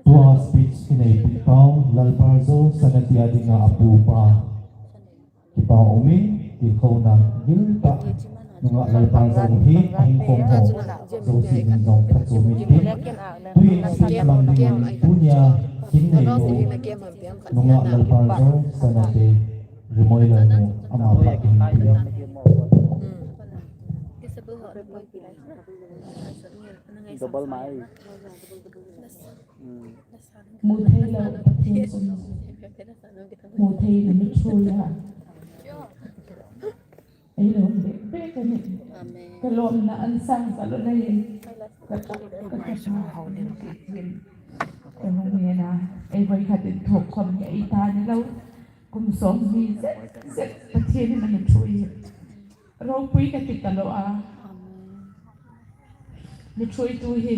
Tua speech inei pi pau, Lalpaljo Sanate a dinga apu pa. Kipah umin, tilkhouna giltah nunga Lalpaljo hi ahung khom ho jouse ding jong phatchom in tin. Tuin speech lang dingin tunia kin neinu nunga Lalpaljo Sanate Rimoilal nu ama phat ding tin. Double mai. Mutheilou Pathen chun, mutheina mithuia. Eilou bek bek ani. Kalomna an sang sa lou nei. Ka ka ka ka sa hau ni. Ka hung ni na. Ei boi khat in thok khom ni ei ta ni lou. Kum som ni zet zet Pathen in ana thui. Ropui kati talou a. Mithuitu hi.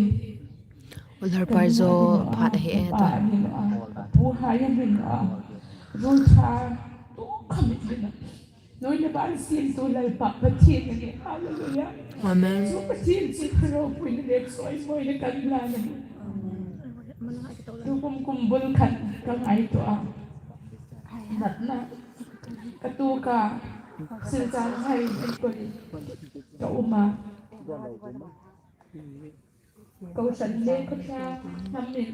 Lalpaljo phat ahi e ta. Pu hai min a. Rul tha tu kami min a. Noi le ban sin tu Lalpa Pathen ni. Hallelujah. Amen. Chu Pathen chu ropui ni le choi moi ni kan la ni. Tu kum kum bul khat ka ngaito a. Natna. Ka tu ka Silchar High School ka um a. Kohhran le khotha namin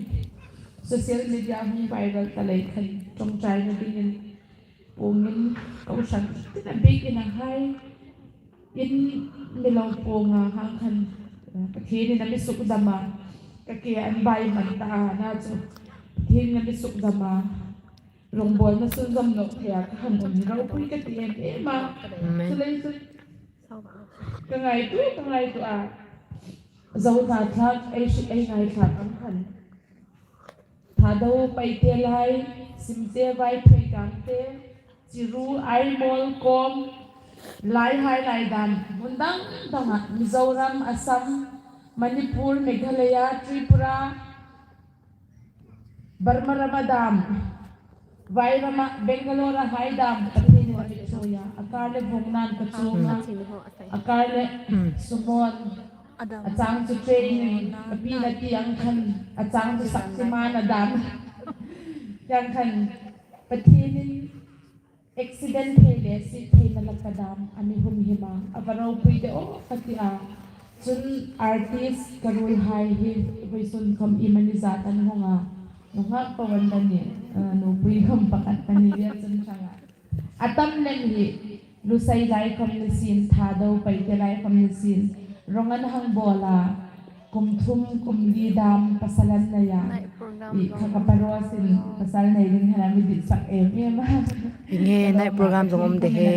social media hung viral talei khan chongchai na dingin pungin kohhran tina big in a hai in milo punga hang khan Pathen in a mi suk dama ka ke an bai man ta na chu Pathen in a mi suk dama Rongbolna sunzom nok thei a ka hung um hi ropui ka ti em em a. Amen. Chulei chu ka ngaitu, ka ngaitu a. Zo na thlak, ei si, ei ngai thlak ang khan. Thadou Paite lai, Simte Vaiphei Gangte, Chiru, Aimol, Kom, Laihai, Laidam, mun dang dang a, Mizoram, Assam, Manipur, Meghalaya, Tripura, Burma ram a dam, vai ram a Bangalore a hai dam, Pathen in a mithuia, a kar le vungnan ka chunga, a kar le sumon, a chang chu training, a pi na ti ang khan, a chang chu Shaktiman a dam, yang khan Pathen in Accident thei le si thei na laka dam, a mi hum him a, a va ropui de o ka ti a. Chun artist ka rul hai hi, vawisun khom i mani zat an hong a. Nungak pa wan dan ni, ah, nupui khom pakhat ani le chun thang a. A tam lem hi, Lusei lai khom ni sin, Thadou Paite lai khom ni sin, rong an hang bol a. Kum thum, kum li dam, pasal an nei a. Night program i jong kha ka um. Paros in pasal nei ding hela mi dit sak em em a. Hinge night program jong um de he.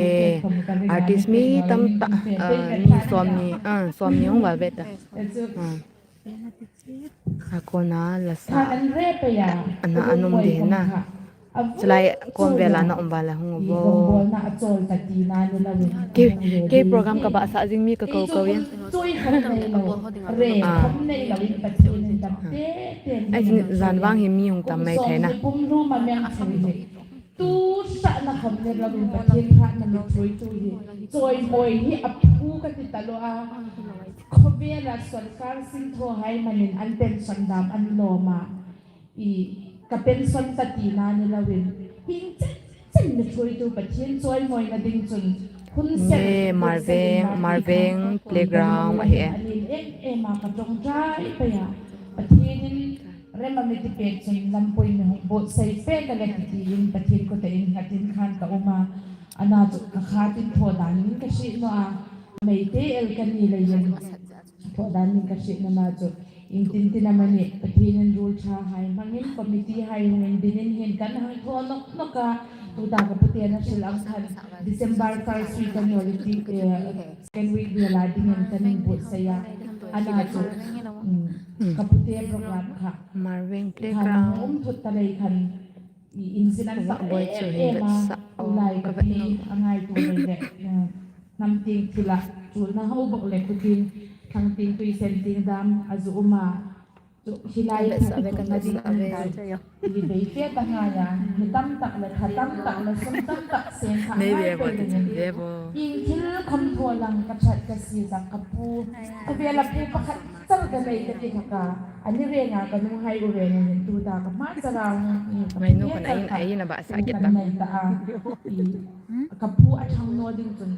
Artist mi tam ta, ah, mi som ni, ah, som ni hung val ve ta. Ah. A kona la sa. Kha an re pe ya. Ana an um de he na. Chulai kon vela na um vale hung bo. Kei, kei program ka bahsah jing mi ka ko ko in. Ah. Ai, jan vang hi mi hung tam mai thei na. Tu sa na khom ne la min Pathen phat na mi thui tu hi. Choi moi hi a phu ka ti ta lo a. Khovela sorkar sing tho hai manin an pension dam an lo ma. I ka pension ta ti na ni lo in. Hing chen chen mi thui tu Pathen choi moi na ding chun. Hun sen, Marveng, Marveng playground ahi e. Ani em em a ka tong tai pa ya. Pathen in rem a mi ti pek chun lampui mi hung bot sei pek a le ti ti in Pathen ko te in ngatin khan ka um a. Ana chu ka khat in tho dan min ka si no a. Meite el ka ni le yen. Tho dan min ka si no na chu. Ing tin tin a mani, Pathen in rul tha hai, mangin committee hai, hung in din in hin kan hang tho nok nok a, tu ta ka pute na sil ang khan, December first week kan yoli ti, eh, second week vela ding in kan in but saya. Ana chu, um, kapute program kha. Marveng playground. Kha um thut ta lei khan, i incident tak em em a, tulai kapi angai tu lei le, um, nam ting thila, chulna ho bok le khuting, thang ting tuisen ting dam, azu uma, Hilai kan sa ve, kan sa ve. Ni bei fe ta nga ya, ni tam tak le, kha tam tak le, sum tam tak, sen kha. Nei ve bo, ti chin ve bo. Ing thil kham tho lang ka chat ka si ta ka pu. Ka ve la pu pakhat chal ka nei ka ti ka. Ani ve nga ka nu hai u ve nga hin tu ta ka ma cha ra. Mai nu ka na in, ai na ba sa ki ta. Ka nei ta a. Ka pu a thang no ding chun.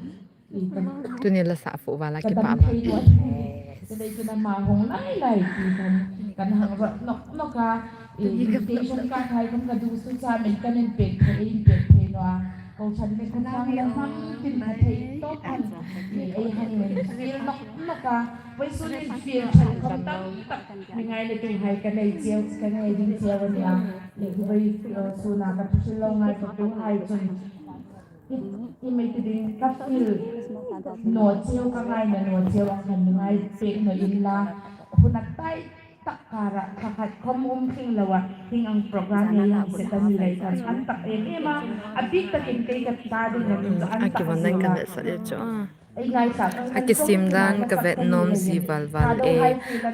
Tuni la sa fu vala ki pa ma. Tadei tuna ma hong lai lai ti kan, kan hang ro nok nok a, invitation card hai kan ka du su cha min kan in pek thei, in pek thei no a. Ko chan le kan hang le hang tin ka thei to kan. Ei hang le feel nok nok a. Wai su in feel thei kan tam tak. Mi ngai le tu hai ka nei chiu, ka nei ding chiu ni a. Ni ku wai, eh, su na ka tu lo ngai ka tu hai chun. I, i mei ti ding ka feel no cheu ka ngai na no cheu a kan ngai pek no in la. Huna tai tak kara kha khat khom um thing lo a hing ang program nei hang se ta ni lai kan an tak em em a a bik takin kei ka ta ding na min an tak a kivon nan kan sa le chu. Ei ngai sa kan A kisim dan ka vet nom si val val e,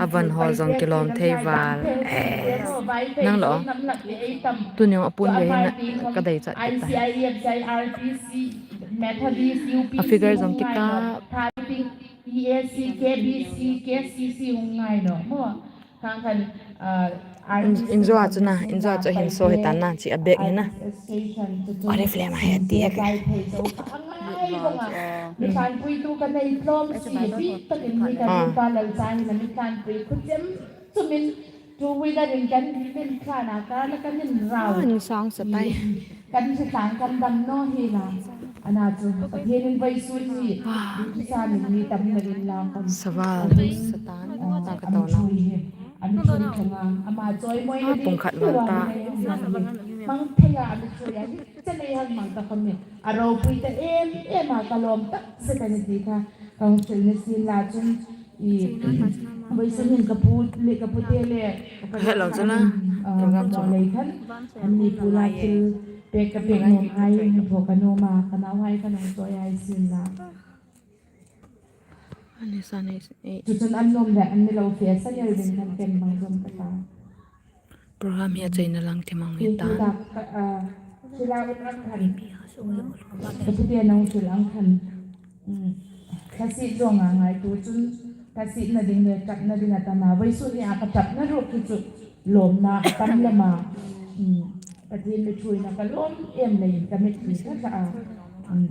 a van ho jong kilom thei val. Eh, nang lo. Tuni a pun ve hin ka dei chat kit ta. I C I E F C I R T C, Methodist, U P C, a figure jong hung ngai kita. No. Tha ting E A C, K B C, K C C hung ngai no. Mo, khang khan, ah, In, in jo a chu na, in jo a chu hin so he ta na, chi a bek hi na. Oriflame a he ti he. Zai thei zo kha a ngai bang a. Mi khan pui tu ka nei tlom si, pi takin mi ka Ah. nu pa lal cha hi na mi khan pui khu chem chu min Two wheeler in kan min khan a, car la kan in rau. Ah, in sang sa tai. Kan si sang kan dam no hi la. Ana chu, Pathen in vai sun hi. Wow. Duty sa min ni tam na rin la kan. Saval, Satan, ah, ta ka tau na. An chui hi. An chui thanga. Ama choi moi Ah, na di. Pung khat wan ta. Mang thei a, an chui a. Cha nei hang mang ta kami. A ro pui ta em, em a ka lom tak se ka ni ti kha. Council ni sin la chun. I, vawisun hin ka pu le, ka pu te le, ka pu Hello, te chana. Ah, program ka chana. Lei khan, an ni pu la thil pek ka pek nom hai, hin tho ka nom a, ka nau hai ka nung choi hai sin la. Ani sa nei, eh. Chu chun an nom le, an ni lo fe sa ni rin khan ken bang zom ka ta. Program hi achaina lang thim ang hitan. Ka, ah, sila un ang khan. Ka pu te nang sil ang khan. Mm. Ka si zong a ngai tu chun, ka si na ding le, tap na ding a tama. Vawisun ni a ka tap na ru ki chu lom na, tam le ma. Mm. Ka ti mi thui na ka lom em le, ka mit ki ka sa a. Mm.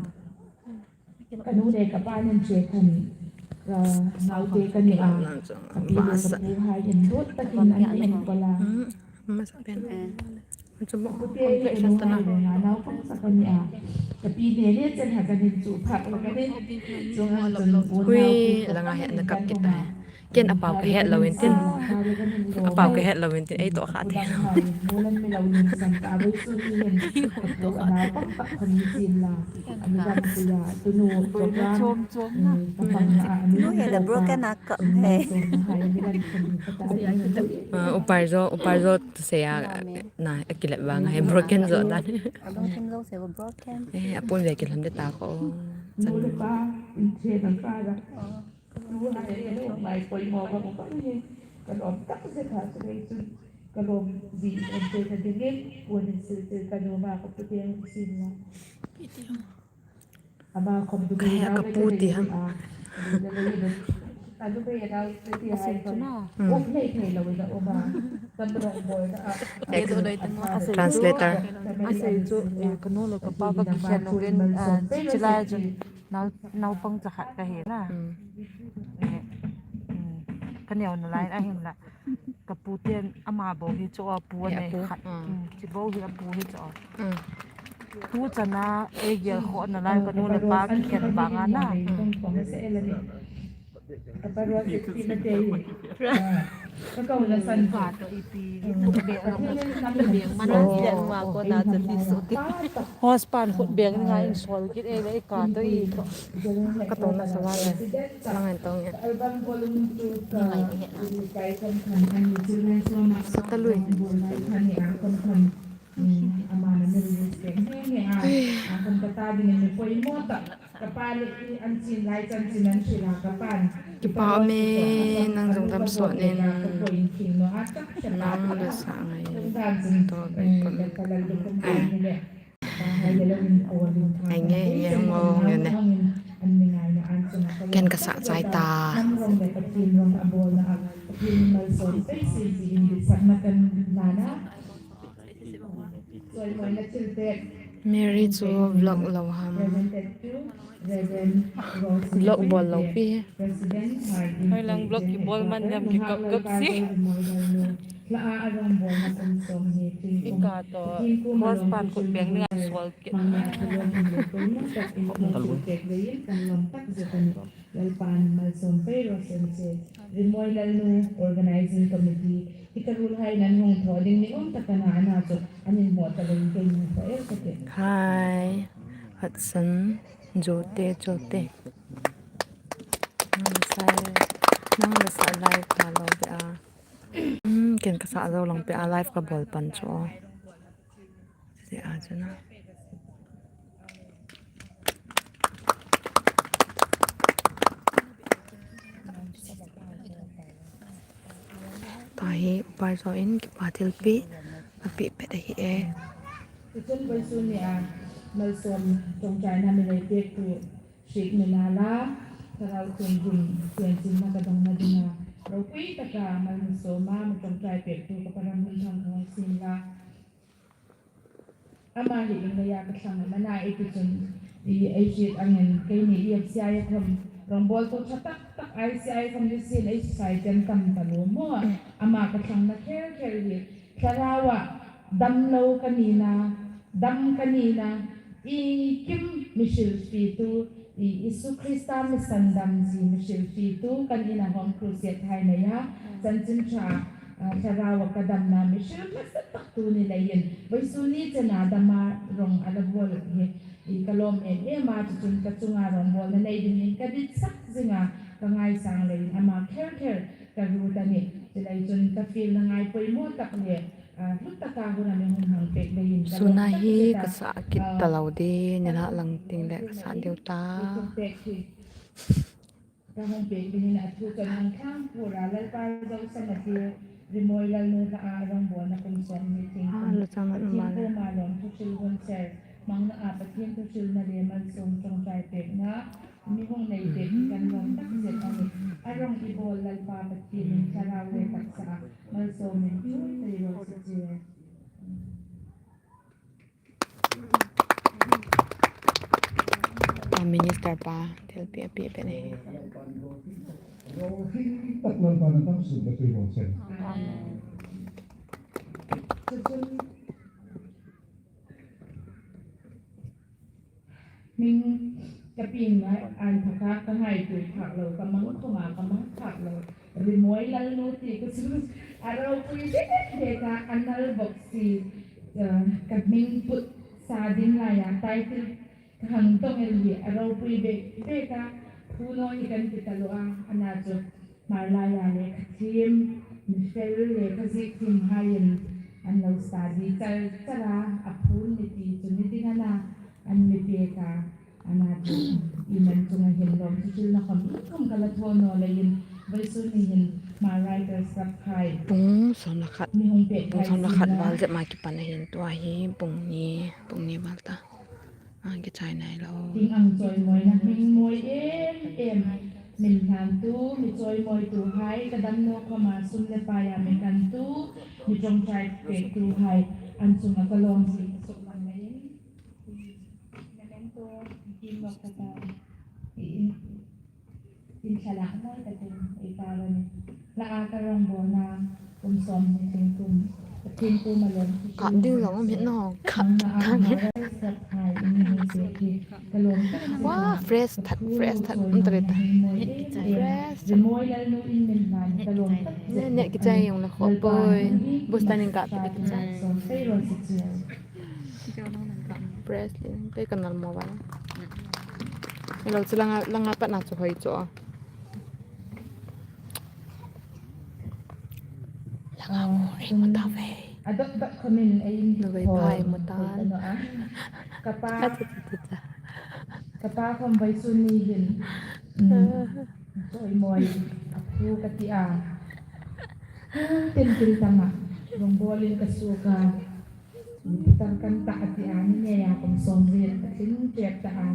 Ka nu le ka pa nin che khan, ka naute ka ni a, ka pi le ka pu hai in lut takin an en ko la. Hmm, masa pen. Ka pu te le ka nu hai le nga naupang sa ka ni a. Ka pi ne le chen ha ka nin chu phak la ka nin. Chung ang chun u Hui, naute ka langa he na kap kit ta. Ken apau ka het lo in tin. Apau ka het lo in tin. Ei to kha the. Chom chom na. Nu he the broken a kap he. Ah, upai jo, upai jo to se a na akilet vang he broken jo dan. Alung thim jo se broken. Eh, apun ve kilam de ta ko. Chan. Nu le pa, in che na pa da. Tu hai ka lung mai poimo bang bang hi. Ka lom tak se kha chu vei chun. Ka lom ji in an che ka ding in. Puan in sil sil ka nu ma ka pu te ang sin la. Ama khom tu ka he ka pu ti ham. A lu bei nau te ti hai ko. Um nei thei lo da o ma. Ka tu rong boi da a. Translator. Asei chu, eh, ka nu le ka pa ka kikhen uvin, ah, chilai chun. Nau, naupang cha khat ka hi na. Hmm. Eh, hmm. Ka neo na lai a hin la. Ka pu ten ama bou hi chu a pu a nei khat. Hmm. Hmm. Chi bou hi a pu hi chu. Hmm. Tu chana ei gel kho na lai ka nu le pa kikhen vang a na. Hmm. Ka pa ruak kiti na te hi. Ah. Ka kau na san ka to ipi. Beng, beng mana sian ma ko na to ti so ti. Hos pan khut beng nga in sol kit e le ka to i to. Ka to na sa wa le. Lang en tong ya. Album volume two ka kai kan kan ani children so ma. So ta lui. Ama na ni respect ni ni a. Ang kan ka ta din ni poimo ta. Kipa ume, nang jong damsot in, nang le sa ngai. To bai kon. Ai nge, nge, hung o, nge ne. Ken ka sa chai ta. Mary chu vlog lo ham. Vlog bol lo pi. Hoi lang vlog kibol man jam kikop kop si. Ika to, boss pan khut beng ni ngai sol kit. Lalpan Malsom Pei Rosen che, Rimoi Lalnu Organizing Committee, hi ka rul hai nan hung tho ding ni um ta ka na ana chu, anin mo ta leng ke ni tho el ka te. Hi, Hudson, Jote, Jote. Nang sai, nang le sa live ka lo be a. Hmm, ken ka sa lo lang pe a live ka bol pan chu. Se a chu na. Tahi upai jo in kipa thilpi api pet ahi e. Tuchun boisu ni a Malsom Chongchai na mi lei pek tu Sheikh Minala, Thlarau Thianghlim, Thianghlim na ka dong na dinga, ropui taka Malsom a, Malsom trai pek tu ka param hun thang hong sin la. Ama hi ing ya ka thlang mana e ti chun, i, ei sit angin, kei ni i F C I a khom, rongbol tu tha tak tak I C I khom ni sin, ei society an tam ta lo mo. Ama ka thlang na kher kher hi, Thlarau a, damlo ka ni na, dam ka ni na, i kim mi silpi tu, i Isu Krista mi sandam ji mi silpi tu, kan ina hom crusade hai na ya, chanchin tha, ah, Thlarau a ka dam na mi sil ma sa tak tu ni la yin. Boisu ni chena dama rong ala bol hi, i ka lom em em a chu chun ka chunga rongbol na nei ding in ka dit sak zinga ka ngai sang le in ama kher kher ka ru ta ni. Chilai chun ka feel na ngai poimo tak le. Suna hi ka sa kit ta lo di, ni la lang ting le ka sa diu ta. Ka hong pek ding in a thu ka nang thang pura Lalpa Zosa na ti, Rimoi Lalnu la a rongbol na kum som ni ting kum. Ah, la chang na Pathian ma la. Ko ma lom thusil hon ser, mang na a Pathian thusil na le Malsom Chongchai pek na, mi hong nei pek kan lom tak zet a ni. A rong i bol Lalpa Pathian in Thlarau le taksa a, Malsom in chu tei ro si che. Prime Minister pa, thilpi api api ne. Amen. Hming ka pin ngai, an thaka ka ngaitui khak lo, ka mang khoma ka mang khak lo. Rimoi Lalnu ti ka chu a ropui bek bek a, a nal bok si, eh, ka hming put sa ding lai a, title ka hang tong el hi a ropui bek bek a, thu no hi kan ti ta lo a, ana chu. Hmar lai a le ka thim, mi fel le ka zik thim hai in an lo study chal chal a, a phun mi ti chu mi ding ana an mi pek a, ana chu i man chunga hin lom thusil na khom in khom ka la tho no le in, boisu ni hin Hmar Writers Club khai. Pung som le khat. Mi hung pek khai. Pung som le khat val jep ma kipan a hin tua hi pung ni, pung ni val ta. Ang kichai nai lo. Ding ang choi moi na hming moi em em. Min hlan tu, mi choi moi tu hai, ka dam no khoma sum le pai a mi kan tu, mi chongchai pek tu hai, an chunga ka lom si, suk lang na in. Memento, kim nok ka ta. In, in thlalak moi ka tin, ei ta lo ni. La a ka rongbol na, kum som ni thing kum, thing kum a lom. Kap ding jong um hih no, kap, kap. Wow, fresh that, fresh that. Um, tare ta. Fresh. Ne, ne, kichai jong le kho poi. Booster ning kap kichai. Fresh le, kei kanal mo ba. Hello, chu langa, langa pat na chu hoi chu. Langa mo ring mo ta ve. Adot dot khomin ei in. Lo ve pai mo ta. Kapa. Kapa khom vai sun ni hin. Choi moi. Aphu kati a. Tin kil tama. Rong bolin kasuka. Tangkan ta ati a ni ne ya kong som ri a tin kep ta a.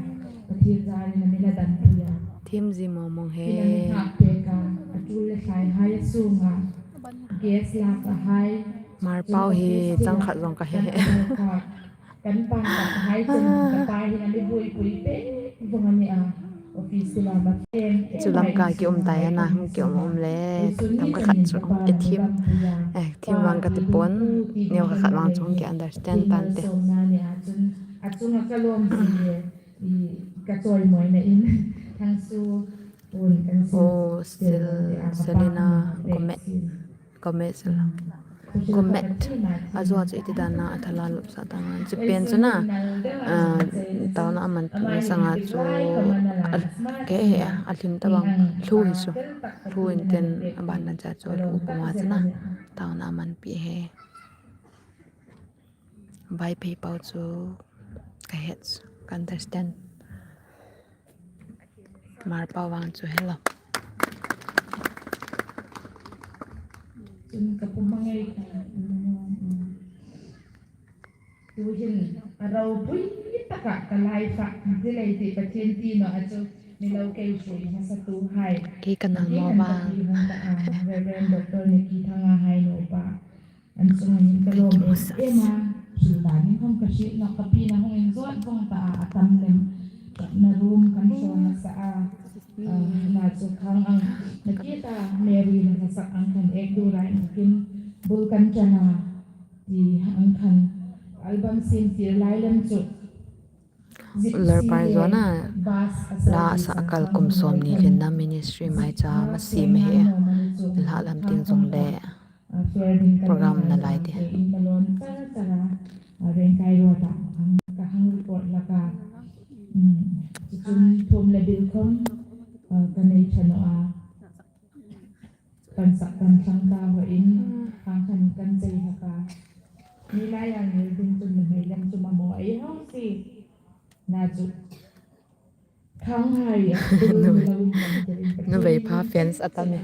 Pathin za ni na mi la dan tu ya. Thim ji mong mong he. Pinang thak pe ka. Atul le sai hai sunga. Gas la ka hai. Mar pau hi chang khat jong ka he he. Kan pan ka hai chen ka pa hi na mi bui bui pe. Vong ani a. Chu Lamka ki um tai ana, ki um um le, Lamka khat chu ki thim, eh, thim vang kati pon, neo khat vang chu ki understand tan te. Oh, still, Selena Gomez. Gomez la. Gomez. Ajo chu iti dan na, athala lupsa dan na. Chi pen chu na, ah, taona aman pi masanga chu, a, ke he a, alhin tabang, lhu hi chu. Lhu in ten aban na cha chu, lhu kuma chu na, taona aman pi he. Vai phei pau chu, ka het chu, ka understand. Mar pau vang chu hello. Chun ka pum a ngai ka, mm, tu hin a ropui taka ka life a, zilei ti Pathen ti no a chu, mi lo kei sui masa tu hai. Kei ka nang mo vang. Reverend Doctor Nicky Thanga hai no pa. An sunga hin ka lom em em a, thil dan in hong ka hriet na ka pi na hong en zawt vong ta a, a tam lem. Na room kan hrawn nasa a, ah, na chu khang ang, na kit a Mary na ngasak ang khan ek du rai na kin bul kan chan a, ti ang khan album sim tir lai lem chu. Lalpa in jong a, la asa a kal kum som ni lhinna ministry maicha ma sim ahi. Nilhah lam teng jong le program na lai te. Pansak pan thlang ta ho in, khang khan kan chei ha ka. Ni lai ang ni ding chun na mai lam chu ma mo ai hau si. Na chu. Khang hai. Nuvei pha fans atam e.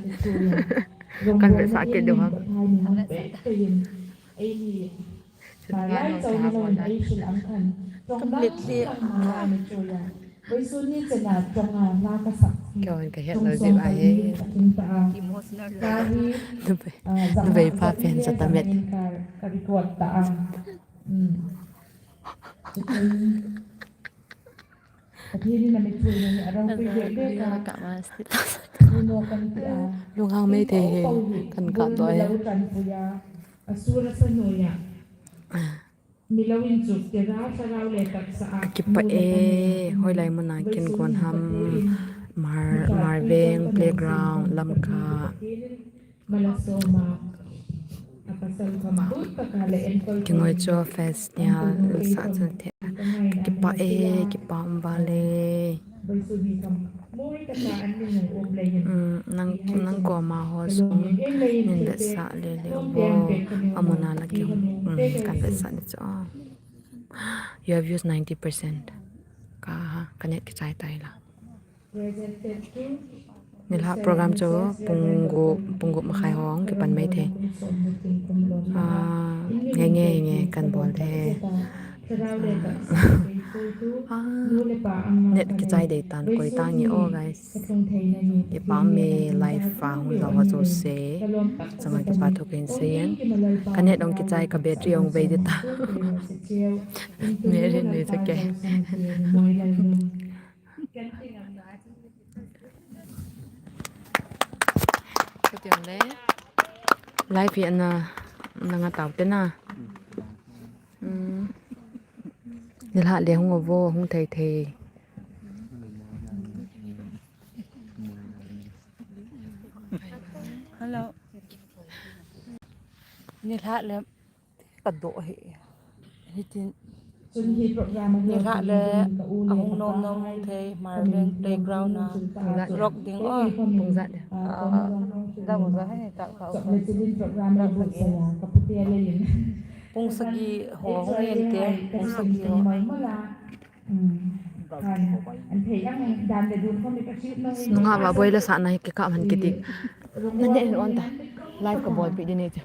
Kan ve sa ke do ha. Ei ni. Malai chau na lo in ei sil ang khan. Completely. Kei ka het lo jep ahi. Nuvei, nuvei pa pen sa tamet. Lunghang mei thei he, kan kap doh e. Kipah e, hoilai muna kin kon ham, Mar, Marveng Playground, Lamka. Kingoi cho fans nia sa chun the. Kipah e, kipah um vale. Mm, nang, nang koma ho sung min vetsah le le bo. Amuna la ki, mm, kan vetsah le cho. You have used ninety percent. Ka ha, ka net kichai tai la. Nilhah program chu pung gup, pung gup makhai hong kipan mai thei. Ah, nge, nge, nge, kan bol thei. Ah, net kichai dei tan koi ta nge o, guys. Kipah me live a hung jao ho jouse. Chama kipah thu kahin seiyin. Ka net hung kichai, ka battery hung bei ding ta. Mary nui cha ke. Kati ang le. Live hi ana, nanga tau te na. Hmm. Nilhah le hung uvo, hung thei thei. Hello. Nilhah le ka doh hi. Hitin. Nilhah le ahung nom nom thei Marlin playground a rock ding o. Pung ja le. Ah, da mo ja he ta ka. Pung sagi ho hung en te, pung sagi ho. Nungah Vahboi la sahna hi kikah man kiti. Nane hin on ta. Live ka bolpi ding ni chu.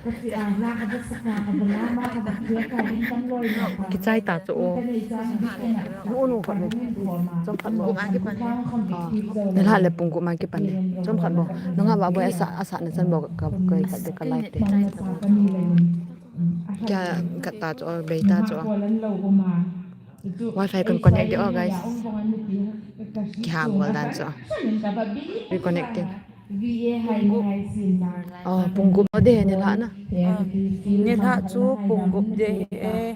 Kichai ta chu o. Ru nu khat ni. Chom khat bou. Ah, nilhah le pung gup ma kipan ni. Chom khat bou. Nungah Vahboi asa, asahna chan bou ka, ka, ka, ka live te. Kya khat ta chu o, bei ta chu o. Wifi kon connect de o, guys. Kiha bol dan chu. Reconnecting. Oh, pung gup de nilhah na. Ah, nilhah chu pung gup de e.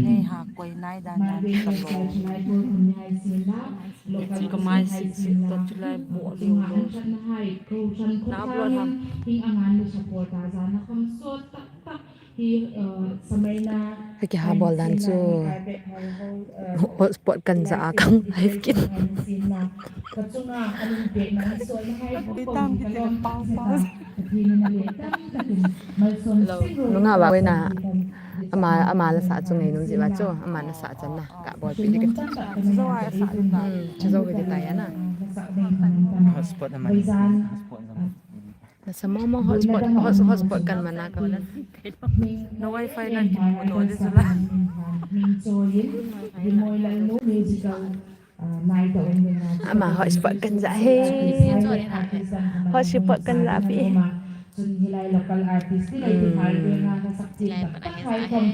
Nei ha koi nai dan dan ka lo. Ka mai si si to chu lai bo liu lo. Na bo na. Ka kiha bol dan chu hotspot kan ja a kan live kit. Tam kiti pau pau. Nungah Vahboi na ama, ama la sah chu ngainom ji uva chu ama na sah chan na ka bolpi ding kati. Hmm, chu jo kiti tai na. Hotspot na man. Hotspot na man. Nasa mo mo hotspot, hot-, hotspot kan mana ka wala. Na wifi na kipu no de sula. Ama hotspot kan ja he. Hotspot kan ja pi. Chun hilai local artist ti lai ti mai ve nga na sak ti tak tak hai khom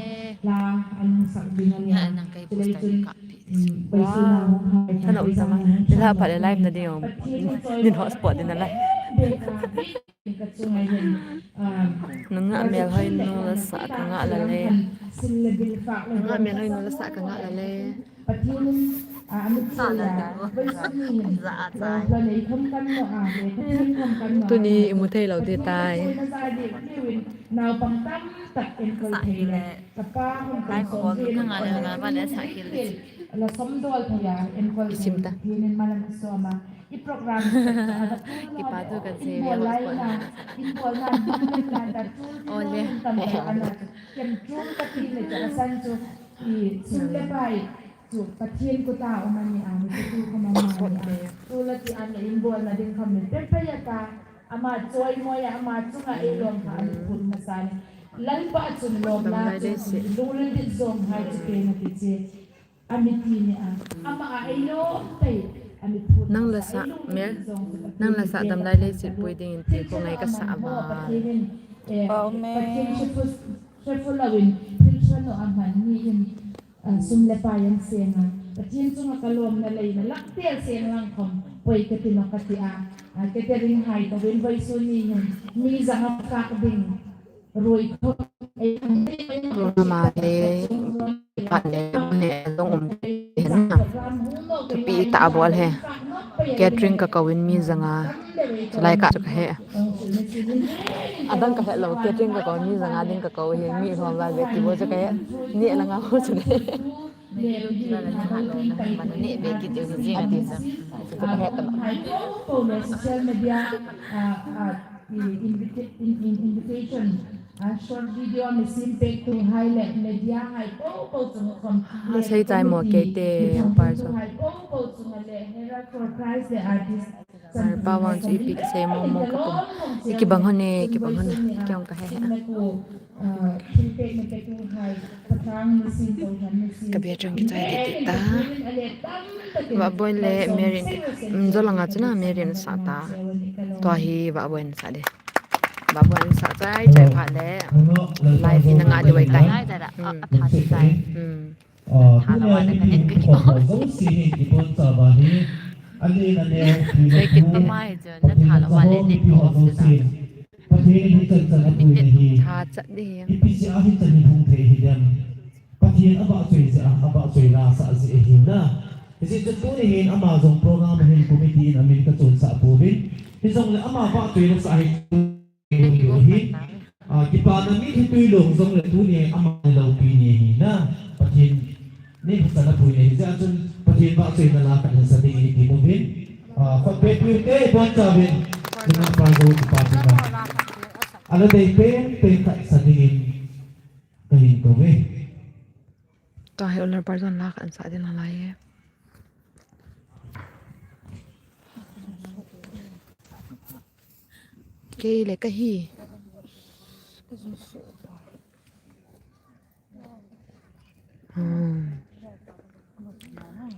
la an sak ding ani a. Nang kai poster ka pi. Wow. Kana um tama. Nilhah phat le live na ding um. Nin hotspot ding na lai. Nungah Melhoinu la sah ka ngah la le. Nungah Melhoinu la sah ka ngah la le. Pathian in, ah, a mit choi a, Pathian in, ah, ja a chai. Tuni imu thei lou ding tai. Naupang tamtak enkol thei le, kapa hung kong som thei le, la som dol thei a, enkol thei, Pathian in malam som a, i program, kipa tu kan sei ve, inbol lai na, inbol na, inbol na, inbol na, inbol na, inbol na, inbol na, inbol na, inbol na, I sum le pai chu Pathian khuta um ani a, mi chu khu mama ni a. Tu la ti an le inbol na ding kham mi pe pe ya ta. Ama choi moi a, ama chunga ei lom kha an phun masa ni. Lalpa chun lom la chu lul dit zong hai chu pe na ti che. Ami ti ni a. Ama a ei lom pai. Ami phun nang la sa mer. Nang la sa dam lai le sit pui ding in ti ko ngai ka sa ba. Pathian in, eh, Pathian chu Hrefu louvin, thil hran u a man ni in, ah, sum le pai an seng a. Pathian chunga ka lomna leina lang tel seng lang khom, poi ka ti ma ka ti a. Ah, catering hai ka vin voi su ni hin, mi zang a kak ding, rui khom, eh, Mama le, kipa le, ne, dong um, hen na. Thupi ta bol he. Catering ka kou in mi zang a. Chulai ka chu ka he. Adang ka he lou, catering ka kou, mi zanga ding ka kou hi, mi lhom lai ve ti bo chu ka he. Ni langa ho chu ka he. Ati sa, chu ka he ta. Social media, ah, ah, invita-, in, in, invitation, ah, short video, mi sim pek tu hai le, media hai po po chung khom. Ni sei chai mo ke te, par chu. Hai po po chung le, Hera for Christ le artist. Mar pa vang chu ipi kisei mo mo ka pum. I kibang hon e, kibang hon e. Kiong ka he he. Ka bia chang kichai di di ta. Vahboi le Mary. Um, jo langa chu na Mary na sa ta. Tua hi Vahboi na sa de. Vahboi na sa chai chai pha le. Live hi na nga di wai tai. Hmm. Hmm. Ah, tuna meeting khom ho jouse hi kibon chauva hi, alen aneo, Pathen in jabol mipi ho jouse, Pathen Hichan chan apuina hi. Tha chat ding hi. Ipi jeh a hichan hi hung thei hi dem. Pathen avahchoi jeh a, avahchoi lasa jeh ahi na. Hijeh chun tuni hin ama jong program a hin committee in amin kachonsah pouvin. Hijongle ama vahchoi lasa hi. Hi, ah, kipana mi hi tuilong jongle tuni ama loupi ni hi na. Pathen in hichan apui ni hi jeh chun Pathen vahchoina la khat hin sa ding hi ti mu hin. Ah, khat pe pu te pon cha vin. Ina pa jo pa pu na. Ala dei pen pen khat sa ding in kahin kou ve. Tua hi Honour Parjon la khat sa ding nalai e. Kei le kahi. Hmm.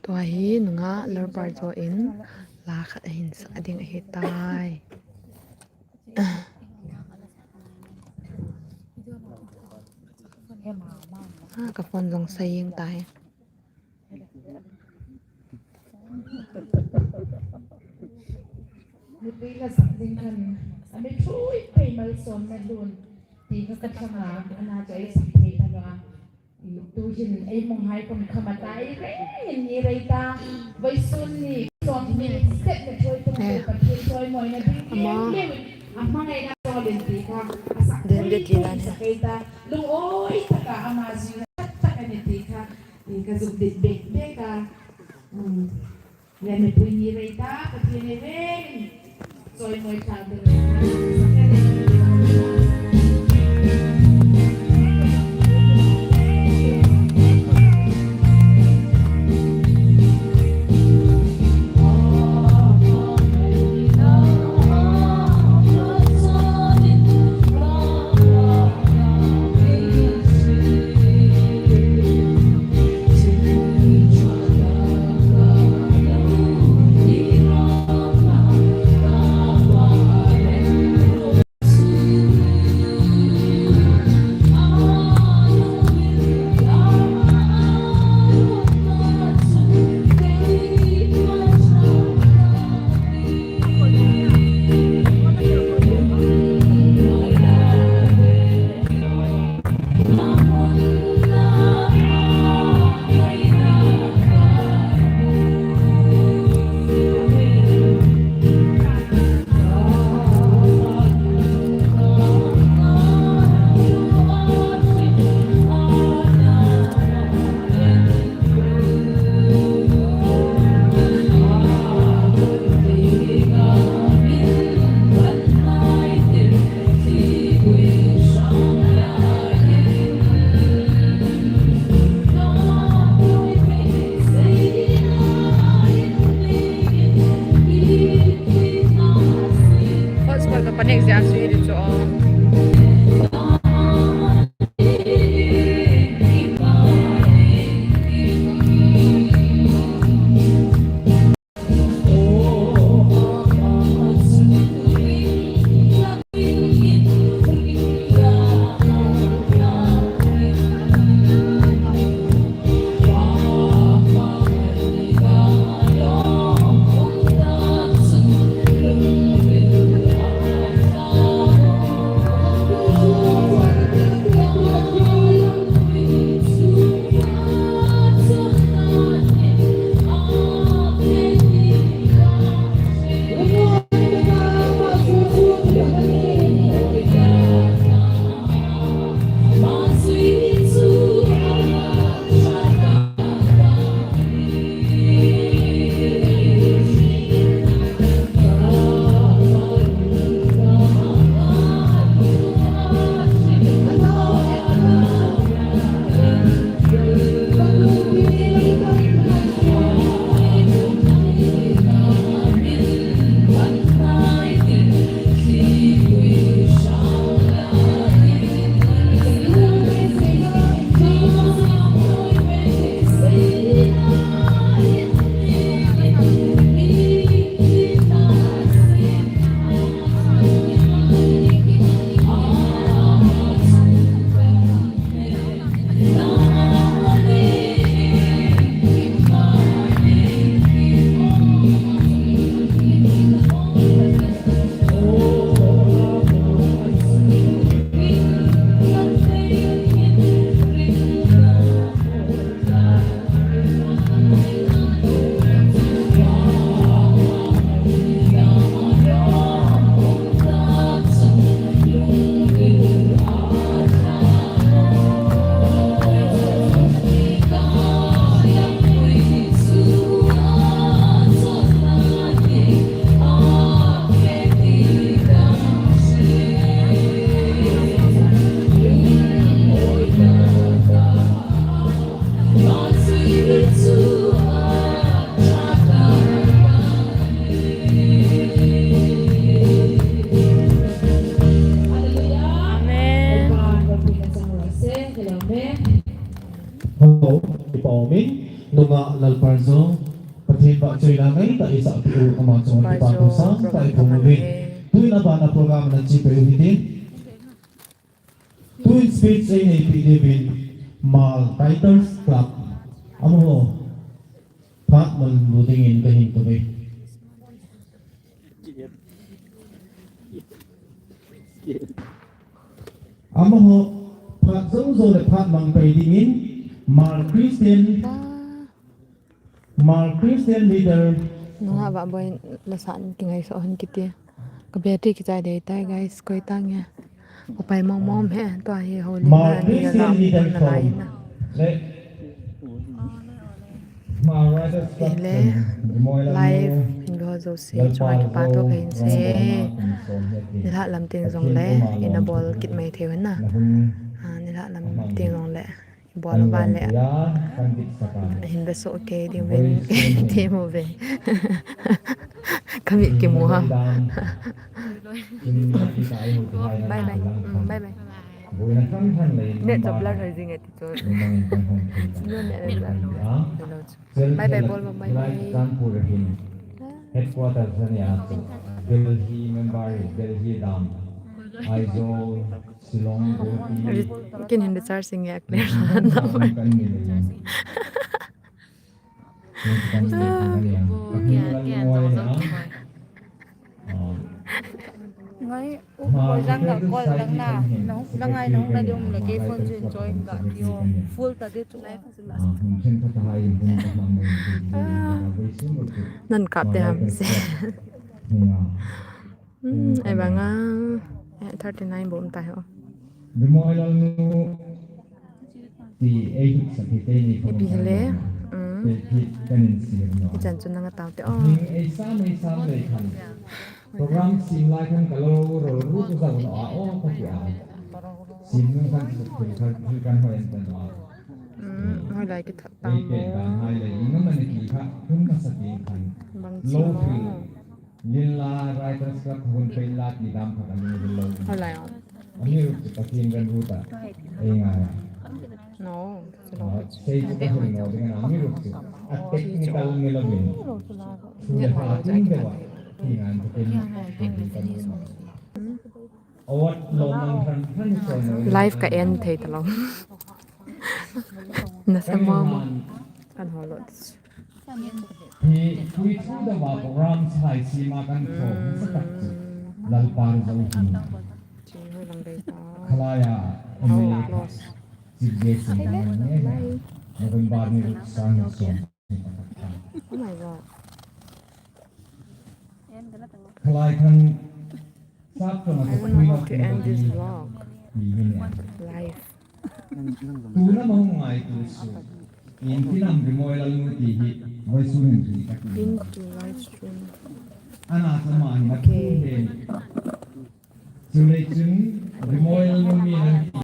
Tua hi nungah Honour Parjon la khat ahin sa ding ahitai. Ah, ka phone jong sa jeng tai. Nitui la sak ding khan, a mi thui pei malsomna lhun, ti kha ka thang a, ana cha ei sak thei ta lo a. Tu hin ei mong hai kon khama ta, ei rei ni rei ta, vaisun ni, som ni, step na thoi tung tu, Pathen choi moi na ding, ama, a hmangai na so len ti kha, a sak thei tung sa kei ta, lung oi ta ka ama ji na, ta ka ni ti kha, Ka zuk dit bek bek a. Hmm. Yan ni pui ni rei ta, Pathen in choi moi ta ding. Ho, kipa umin, nungah Lalparjo, Pathen vahchoila ngai tah isah peh u, ama chunga kipa thu sangtah iphong uvin. Tuin abana program na chepeh u hitin. Tuin speech einei peh diuvin, Hmar Writers Club, amaho phat man lou dingin kahin touve. Amaho phat jou jou le phat mang pai dingin, Hmar Christian, Hmar Christian leader. Nungah Vahboi la sah in kingai soh hen kiti. Ka battery kichai dei tai, guys, koi tang e. Upai mong mong he, tua hi holy Hmar na ni Christian la leader na lai from na. Le Hmar Writers Club, ile, from Remoilal live, Mo, hin ho jouse, Lalpa chunga kipa thu Jo, kahin sei. Rong Boma, Kum Som, Heti. Nilhah lam teng jong le, Pathen Kuma ina Lom bol Thu, kit mai thei u na. Nahung, ah, nilhah lam amang teng jong le, ibol uva le. Anlom puya, kan dit saka. Hin ve soh kei ding uvin, kei ti mu ve. Kami kimu ha. Bye bye. Mm, bye bye. Net job la hoi jing e ti chu. Net job la. Hello. Bye bye, bol bye bye. Headquarter sania chu Delhi member, Delhi dam. Aizawl, Shillong, Guwahati. Kin hin charge nge clear. Ngai, u, u, jang ka call lang na. Nang, nang ai nang na diu le kei phone chu enjoy ka diu. Full ta diu chu. Nan kap te ham se. Hmm, ai banga, eh, thirty nine bom ta ho. Remoilal nu ti ei hut sa ti te ni ko. Ipi hile? Hmm. Te ti kanin si no. Ichan chun nang tau te o. Ning ei sa nei sa nei khan. Program sim lai khan ka lo rol ru ku sa no a o ka ti a. Sim nu khan su ku khan kan ho en ta no. Hmm, hoi lai ki tha tam. Ei pe dan hai le ing ma ni ki kha. Kun ma sa ti khan. Bang lo ti. Linla Writers Club hun pe la ti dam khat ani lo. Halai o. Amiruokchu Pathen ganru ta. Ei ngai. No. Ah, sei chu ka hun no ding na amiruokchu. A technical ni lo min. Thu le ha ting de wa. Ti ngan Pathen. Awat lo mang khan khan so no. Live ka en thei ta lo. Na sa ma ma. Kan ho lo. Hi, tui thu dama program chai sima kan thawm sa tak chu Lalpa ru zo hi. Khalai a, M L A, Chief Guest in kan ne ne. November ni ruk sang ni sawm. Oh my God. Khalai khan sap to na. I don't know how to end this vlog. Live. Tuna ma hung ngai tu su. In kinam Remoilal nu ti hi, voi su hin ri ka ti. Into live stream. Ana sama hin a tu hen. Chulei chun Remoilal nu mi nan ti